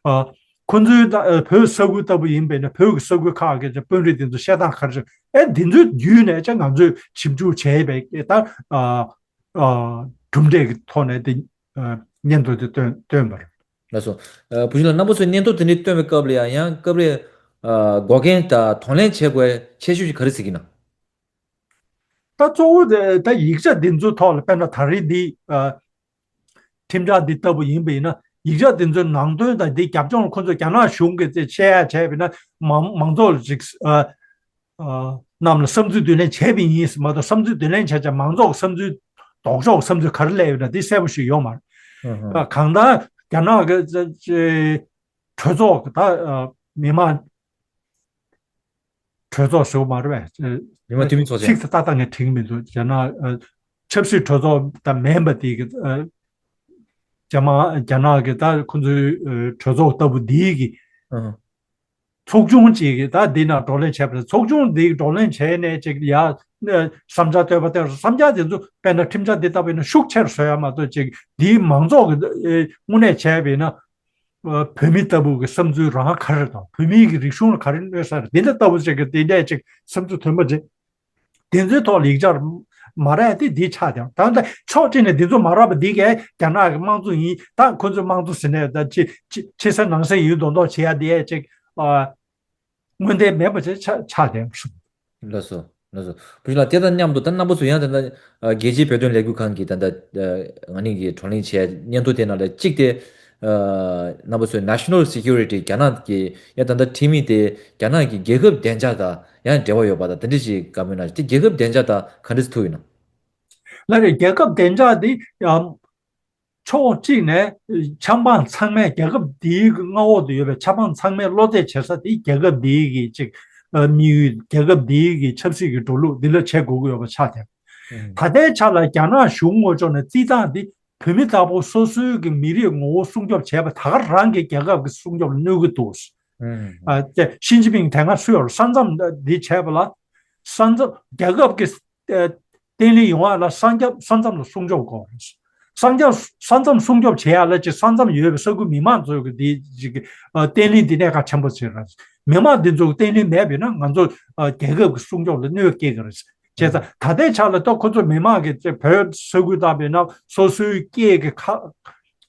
ཨ། ཁོང་ཚོའི་ད་བོད་ས་ཁུལ་ལྟ་བུ་ཡིན་པས་ན། བོད་ཀྱི་ས་ཁུལ་ཁག་གི་དཔོན་རིགས་དེ་ཚོ་བཤད་སྟངས་ག་རེ་བྱེད། ཨེ། དེ་ཚོའི་བརྒྱུད་ནས་ཅང་ང་ཚོས་ཞིབ་འཇུག་བྱས་པའི་ད། ཨ། ཨ། གྲུབ་འབྲས་ཀྱི་ཐོག་ནས་དེ། ཨ། སྙན་ཐོ་དེ་བཏོན་བཏོན་པ་རེད། ལགས་སོ། ཨ། བུ་ཆུང་ལགས། རྣམ་པ་ཚོས་སྙན་ཐོ་དེ་འདྲ་བཏོན་པའི་སྐབས་ལ་ཡང་ཡང་སྐབས་རེ། ཨ། འགོག་རྐྱེན་དང་གདོང་ལེན་བྱེད་དགོས་ཆེ་ཤོས་ཅིག་ག་རེ་གཟིགས་ཀྱི་ན། ད་གཙོ་བོ་དེ་ད་ཡིག་ཆ་འདི་ཚོའི་ཐོག་ལ། དཔེར་ན་ད་རེས་འདི། ཨ། ཁྲིམས་འཆར་འདི་ལྟ་བུ་ཡིན་པ་ཡིན་ན། ཡིག་ཆ་འདི་ཚོའི་ནང་དོན་དང་འདི་རྒྱབ་ལྗོངས་ཁོ་ཚོས་རྒྱ་ནག་གཞུང་གིས་དེ་བཤད་ཡ་བྱས་པ་ཡིན་ན། མང་མང་ཚོགས་ལ་ཅིག་ཨ། ཨ། རྣམས་ལ་བསམ་ཚུལ་བསྡུ་ལེན་བྱས་པ་ཡིན་མ་གཏོགས། བསམ་ཚུལ་བསྡུ་ལེན་བྱས་བྱས་མང་ཚོགས་ཀྱི་བསམ་ཚུལ། ལྡོག་ཕྱོགས་ཀྱི་བསམ་ཚུལ་ག་རེ་སླེབས་ཡོད་ན་དེ་གསལ་པོ་ཞིག་ཡོད་མ་རེད། ཨ། གང་ལྟར་རྒྱ་ནག་གི་གྲོས་ཚོགས་ཀྱི་ད། ཨ། མི་དམངས་གྲོས་ཚོགས་ཟེར་བ་མ་རེད་པས། མི་དམངས་འཐུས་མི་ཚོགས་ཆེན། ཚིག་དེ་ཏག་ཏག་ངས་དྲན་གྱི་མི་འདུག་རྒྱ་ནག་ཨ། ཆབ་སྲིད་གྲོས་ཚོགས་དང་མིན་པ་དེ་གི། ཨ། རྒྱ་མ་རྒྱ་ནག་གི་ད་ཁོ་ཚོའི་ཨ། གྲོས་ཚོགས་ལྟ་བུ་འདིའི་གི། ཨ། ཚོགས་ཆུང་ཅིག་གིས་ད་འདི་ནང་བགྲོ་གླེང་བྱས་པ་རེད། ཚོགས་ཆུང་འདི་བགྲོ་གླེང་བྱས་ནས་ཅིག་ཡ། ཨ། བསམ་འཆར་བཏོན་པ་དེ། བསམ་འཆར་དེ་ཚོ་དཔེར་ན་ཁྲིམས་འཆར་འདི་ལྟ་བུ་ཡིན་ན་ཤུགས་ཆེར་བཟོ་ཡ་མ་གཏོགས། ཅིག་འདིའི་མང་ཚོགས་ཀྱི་ཨ། དངོས་གནས་བྱས་པ་ཡིན་ན། བོད་མི་ལྟ་བུ་གི་བསམ་ཚུལ་རང་ག་རེ་དང་བོད་མི་གི་རིག་གཞུང་ལ་ག་རེ་གནོད་ས་རེད། འདི་འདྲ་ལྟ་བུ་ཅིག་གི་དེ་འདྲ་ཅིག་བསམ་ཚུལ་ཐོན་པ་རེད། དེ་ཚོའི་ཐོག་ལ་ཡིག་ཆ་མ་རག་དེ་འདི་ཆགས་ཀྱང་ད་ལྟ་ཕྱོགས་གཅིག་ནས་འདི་ཚོ་མ་རག་པ་འདི་གས་རྒྱ་ནག་གི་དམངས་གཙོ་ཡིན། ད་ཁོ་ཚོའི་དམངས་གཙོ་ཟེར་ནས་ད་ཕྱི་ཕྱི་ཕྱི་གསལ་ནང་གསལ་ཡིན་མདོག་མདོག་བྱེད་ཡ་འདི་ཅིག་དངོས་བདེན་མེད་པ་ཅིག་ཆགས་ཆགས་བསྡད་པ་རེད། ལགས་སོ། ལགས་སོ། བུ་ཆུང་ལགས་དེ་དང་མཉམ་དུ་ད་རྣམ་པ་ཚོ་ཡང་ད་ལྟ་རྒྱལ་སྤྱིའི་བོད་དོན་ལས་འགུལ་ཁང་གི་ད་ལྟ་ང་གཉིས་ཀྱིས་བགྲོ་གླེང་བྱས་སྙན་ཐོ་དེ་ནང་ལ་གཅིག་དེ་རྣམ་པ་ཚོས་National Security རྒྱ་ནག་གི་ཡང་ད་ལྟ་ཁྲིམས་མི་དེ་རྒྱ་ནག་གི་རྒྱལ་ཁབ་བདེ་འཇགས་དང་ཡང་འབྲེལ་བ་ཡོད་པ་དང་དེ་འདྲ་ཞིག་བཀའ་མོལ་གནང་། དེ་རྒྱལ་ཁབ་བདེ་འཇགས་དང་ག་འདྲ་ཐུག་ཡོད་ན། ལགས་རེད། རྒྱལ་ཁབ་བདེ་འཇགས་དེ་ཕྱོགས་གཅིག་ནས་ཆབ་འབངས་ཚང་མས་རྒྱལ་ཁབ་འདིའི་མངའ་འོག་ཏུ་ཡོད་པའི་ཆབ་འབངས་ཚང་མས་བློ་གཏད་བྱེད་ས་དེ་རྒྱལ་ཁབ་འདིའི་གི་ཅིག་དམིགས་ཡུལ། རྒྱལ་ཁབ་འདིའི་གི་ཆབ་སྲིད་ཀྱི་འགྲོ་ལུགས་འདི་ལ་བྱེད་དགོས་ཀྱི་ཡོད་པ་ཆགས་ཏེ། ད་ལྟའི་ཆ་ལ་རྒྱ་ནག་གཞུང་ངོས་ཕྱོགས་ནས་རྩིས་སྟངས་འདི་བོད་མི་ལྟ་བུ་སོ་སོའི་གི་མི་རིགས་ངོ་བོ་སྲུང་སྐྱོབ་བྱས་པ་ད་ག་རང་གི་རྒྱལ་ཁབ་ཀྱི་སྲུང་སྐྱོབ་ལ་གནོད་ཀྱི་འདུག་ཨ་ཏེ་ཞི་ཅིན་ཕིང་དེ་སྔ་སུ་ཡོད་ས་མཚམས་འདི་བྱས་པ་ལ་ས་མཚམས་རྒྱལ་ཁབ་ཀྱི་ཨ་བརྟན་ལྷིང་ཡོང་བ་ལ་ས་མཚམས་ས་མཚམས་ལ་སྲུང་སྐྱོབ་དགོས་རེད། ས་མཚམས་ས་མཚམས་སྲུང་སྐྱོབ་བྱེད་ཡ་ལ་ཅིག་ས་མཚམས་ཡོད་པའི་ས་ཁུལ་མི་མང་ཚོའི་གི་འདི་ཅིག་ཨ་བརྟན་ལྷིང་འདི་གནད་འགག་ཆེན་པོ་ཆེ་རེད། མི་མང་འདི་ཚོ་བརྟན་ལྷིང་མེད་པ་ཡིན་ན་ང་ཚོ་ཨ་རྒྱལ་ཁབ་ཀྱི་སྲུང་སྐྱོབ་ལ་གནོད་སྐྱེལ་གི་རེད། བྱས་ཙང་ད་ལྟའི་ཆ་ལ་ད་ཁོ་ཚོ་མི་མང་གི་ཅིག་བོད་ས་ཁུལ་ལྟ་བུ་ཡིན་ན་སོ་སོའི་སྐད་ཀྱི་ཁ་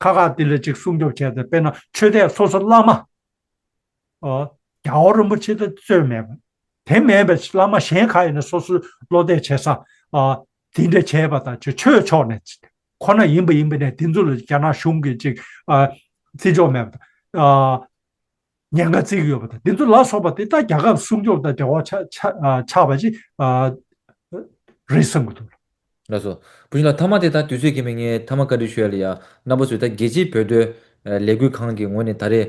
ཁ་ཁ་འདི་ལ་ཅིག་སྲུང་སྐྱོབ་བྱས་ཏེ། དཔེར་ན་ཆོས་དད་སོ་སོ་བླ་མ། ཨ། རྒྱལ་བ་རིན་པོ་ཆེ་དེ་རྩོད་མེད་པ། དེ་མེད་པའི་བླ་མ་གཞན་ག་ཡིན་ན་སོ་སོའི་བློ་གཏད་བྱེད་ས། ཨ། དེ་འདྲ་བྱས་པ་དང་ཆོས་ཆོས་ཕྱོགས་ནས་ཁོ་ན་ཡིན་པ་ཡིན་པ་ནས་དེ་ཚོ་ལ་རྒྱ་ནག་གཞུང་གིས་ཅིག་ཨ། བརྩི་འཇོག་མེད་པ་དང་། ཨ། ཉེན་ཁ་བརྩི་གི་ཡོད་པ་དང་། དེ་ཚོ་ལ་སོགས་པ་དེ་ད་རྒྱལ་ཁབ་སྲུང་སྐྱོབ་དང་འབྲེལ་བ་ཆགས་ཆགས་ཨ། ཆགས་པ་ཅིག་ཨ། རེད་བསམ་གྱི་འདུག་ལགས་སོ། བུ་ཆུང་ལགས་མཐའ་མ་དེ་ད་དུས་ཚོད་ཀྱིས་མི་ཉན། མཐའ་མ་བཀའ་འདྲི་ཞུ་ཡ་ལ་ཡ། རྣམ་པ་ཚོས་ད་རྒྱལ་སྤྱིའི་བོད་དོན་ལས་འགུལ་ཁང་གི་ངོས་ནས་ད་རེས་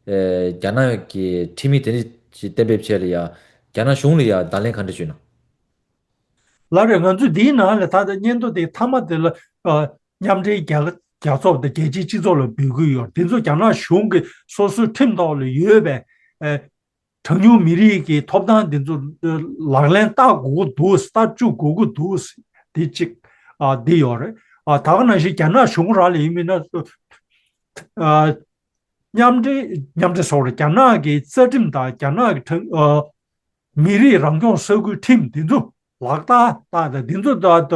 རྒྱ་ནག་གི་ཁྲིམས་མི་དེ་འདྲ་ཞིག་གཏན་འབེབས་བྱས་ལ་ཡ། རྒྱ་ནག་གཞུང་ལ་ཡ་བརྡ་ལན་ག་འདྲ་ཞུས་ན། ལགས་རེད། ང་ཚོས་འདིའི་ནང་ལ་ད་ལྟ་སྙན་ཐོ་དེ་མཐའ་མ་དེ་ལ་མཉམ་འབྲེལ་རྒྱལ་རྒྱལ་ཚོགས་དང་རྒྱལ་སྤྱིའི་སྤྱི་ཚོགས་ལ་འབུལ་གྱི་ཡོད། དེ་ཚོ་རྒྱ་ནག་གཞུང་གི་སོ་སོའི་ཁྲིམས་ཐོག་ལ་ཡོད་པའི་གྲངས་ཉུང་མི་རིགས་ཀྱི་ཐོབ་ཐང་འདི་ཚོ་ལག་ལེན་བསྟར་དགོས་ཀྱི་འདུག་བསྟར་བཅུག་དགོས་ཀྱི་འདུག་འདི་གཅིག་ཨ། འདི་ཡོད་རེད། ཨ། ད་ག་ནང་བཞིན་རྒྱ་ནག་གཞུང་རང་ལ་ཡིན་མིན་ན། ཨ། མཉམ་འབྲེལ་མཉམ་འབྲེལ་སོགས་རེད། རྒྱ་ནག་གི་རྩ་ཁྲིམས་དང་རྒྱ་ནག་གི་ཁྲིམས། ཨ། མི་རིགས་རང་སྐྱོང་ས་ཁུལ་ཁྲིམས་འདི་ཚོ་ལག་བསྟར་བསྟར་དང་འདི་ཚོ་ད་ལྟ་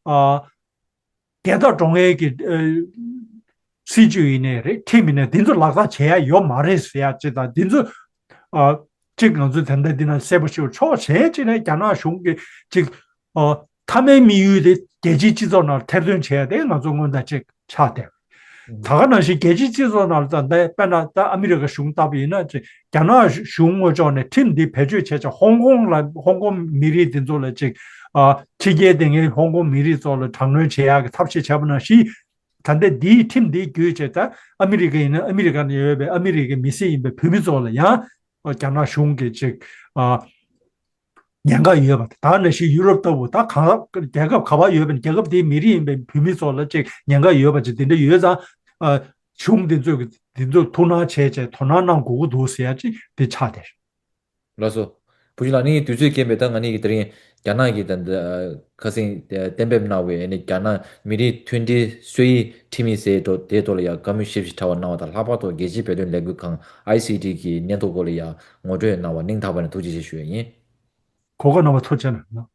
ཨ། རྒྱལ་དར་སྒྲོག་མཁན་གྱི་ཨ། སྲིད་ཇུས་ཡིན་ནའི་རེད། ཁྲིམས་ཡིན་ནའི་འདི་ཚོ་ལག་བསྟར་བྱེད་ཡ་ཡོད་མ་རེད་ཟེར་ཡ་ཅིག་དང་། འདི་ཚོ་ཨ། ཅིག་ང་ཚོས་ད་ལྟ་འདི་ན་གསལ་པོ་ཞིག་ཕྱོགས་གཞན་ཅིག་ནས་རྒྱ་ནག་གཞུང་གིས་ཅིག་ཨ། མཐའ་མའི་དམིགས་ཡུལ་དེ་རྒྱལ་སྤྱིའི་སྤྱི་ཚོགས་ནང་ཐེར་འདོན་བྱས་ཏེ་ང་ཚོ་སྔོན་དང་ཅིག་ཆགས་བསྡད། ད་ག་ནང་བཞིན་རྒྱལ་སྤྱིའི་སྤྱི་ཚོགས་ནང་ལ་ད་ལྟ་དཔེར་ན་ད་ཨ་མི་རི་ཀ་གཞུང་ལྟ་བུ་ཡིན་ན་ཅིག་རྒྱ་ནག་གཞུང་ངོས་ཕྱོགས་ནས་ཁྲིམས་འདི་བེད་སྤྱོད་བྱས་ཙང་ཧོང་ཀོང་ལ་ཧོང་ཀོང་མི་རིགས་འདི་ཚོ་ལ་ཅིག་ཨ། ཕྱི་རྒྱལ་སྡོད་མཁན་ཧོང་ཀོང་མི་རིགས་ཚོ་ལ་དྲག་གནོན་བྱེད་ཡག་གི་ཐབས་ཤེས་བྱས་པ་ནང་བཞིན། ད་ལྟ་འདིའི་ཁྲིམས་འདི་བརྒྱུད་བྱས་ད་ཨ་མི་རི་ཀ་ཡིན་ན་ཨ་མི་རི་ཀ་ནང་ཡོད་པའི་ཨ་མི་རི་ཀའི་མི་སེར་ཡིན་པའི་བོད་མི་ཚོ་ལ་ཡང་རྒྱ་ནག་གཞུང་གིས་ཅིག་ཨ། ཉེན་ཁ་ཡོད་པ། ད་ནང་བཞིན་ཡུ་རོབ་ལྟ་བུ་ད་གང་རྒྱལ་ཁབ་ག་པར་ཡོད་པའི་རྒྱལ་ཁབ་དེའི་མི་རིགས་ཡིན་པའི་བོད་མི་ཚོ་ལ་ཅིག་ཉེན་ཁ་ཡོད་པ་ཅིག་དེ་འདྲ་ཡོད་ཙང་། ཨ། གཞུང་དེ་ཚོས་དེ་ཚོར་ཐུགས་སྣང་བྱས་བྱས་དོ་སྣང་གནང་དགོས་ཀྱི་འདུག་ཟེར་ཡ་ཅིག་དེ་ཆགས་བསྡད། ལགས་སོ། བུ་ཆུང་ལགས་ནི་དུས་ཚོད་རྐྱེན་པས་ད་ང་གཉིས་ཀྱིས་དེ་རིང་རྒྱ་ནག་གི་ད་ལྟ་ཁ་སང་གཏན་འབེབས་གནང་བའི་ནི་རྒྱ་ནག་མི་རིགས་མཐུན་སྒྲིལ་སྲོལ་ཡིག་ཁྲིམས་ཡིག་ཟེར་དེའི་ཐོག་ལ་ཡང་བཀའ་མོལ་ཞིབ་ཞིབ་ཕྲ་བ་གནང་བ་དང་། ལྷག་པར་དུ་རྒྱལ་སྤྱིའི་བོད་དོན་ལས་འགུལ་ཁང་ཨའི་སི་ཊི་གི་སྙན་ཐོ་སྐོར་ལ་ཡང་ངོ་སྤྲོད་གནང་བར་སྙིང་ཐག་པ་ནས་ཐུགས་རྗེ་ཆེ་ཞུ་ཡ་ཡིན། གོ་སྐབས་གནང་བར་ཐུགས་རྗེ་ཆེ་གནང་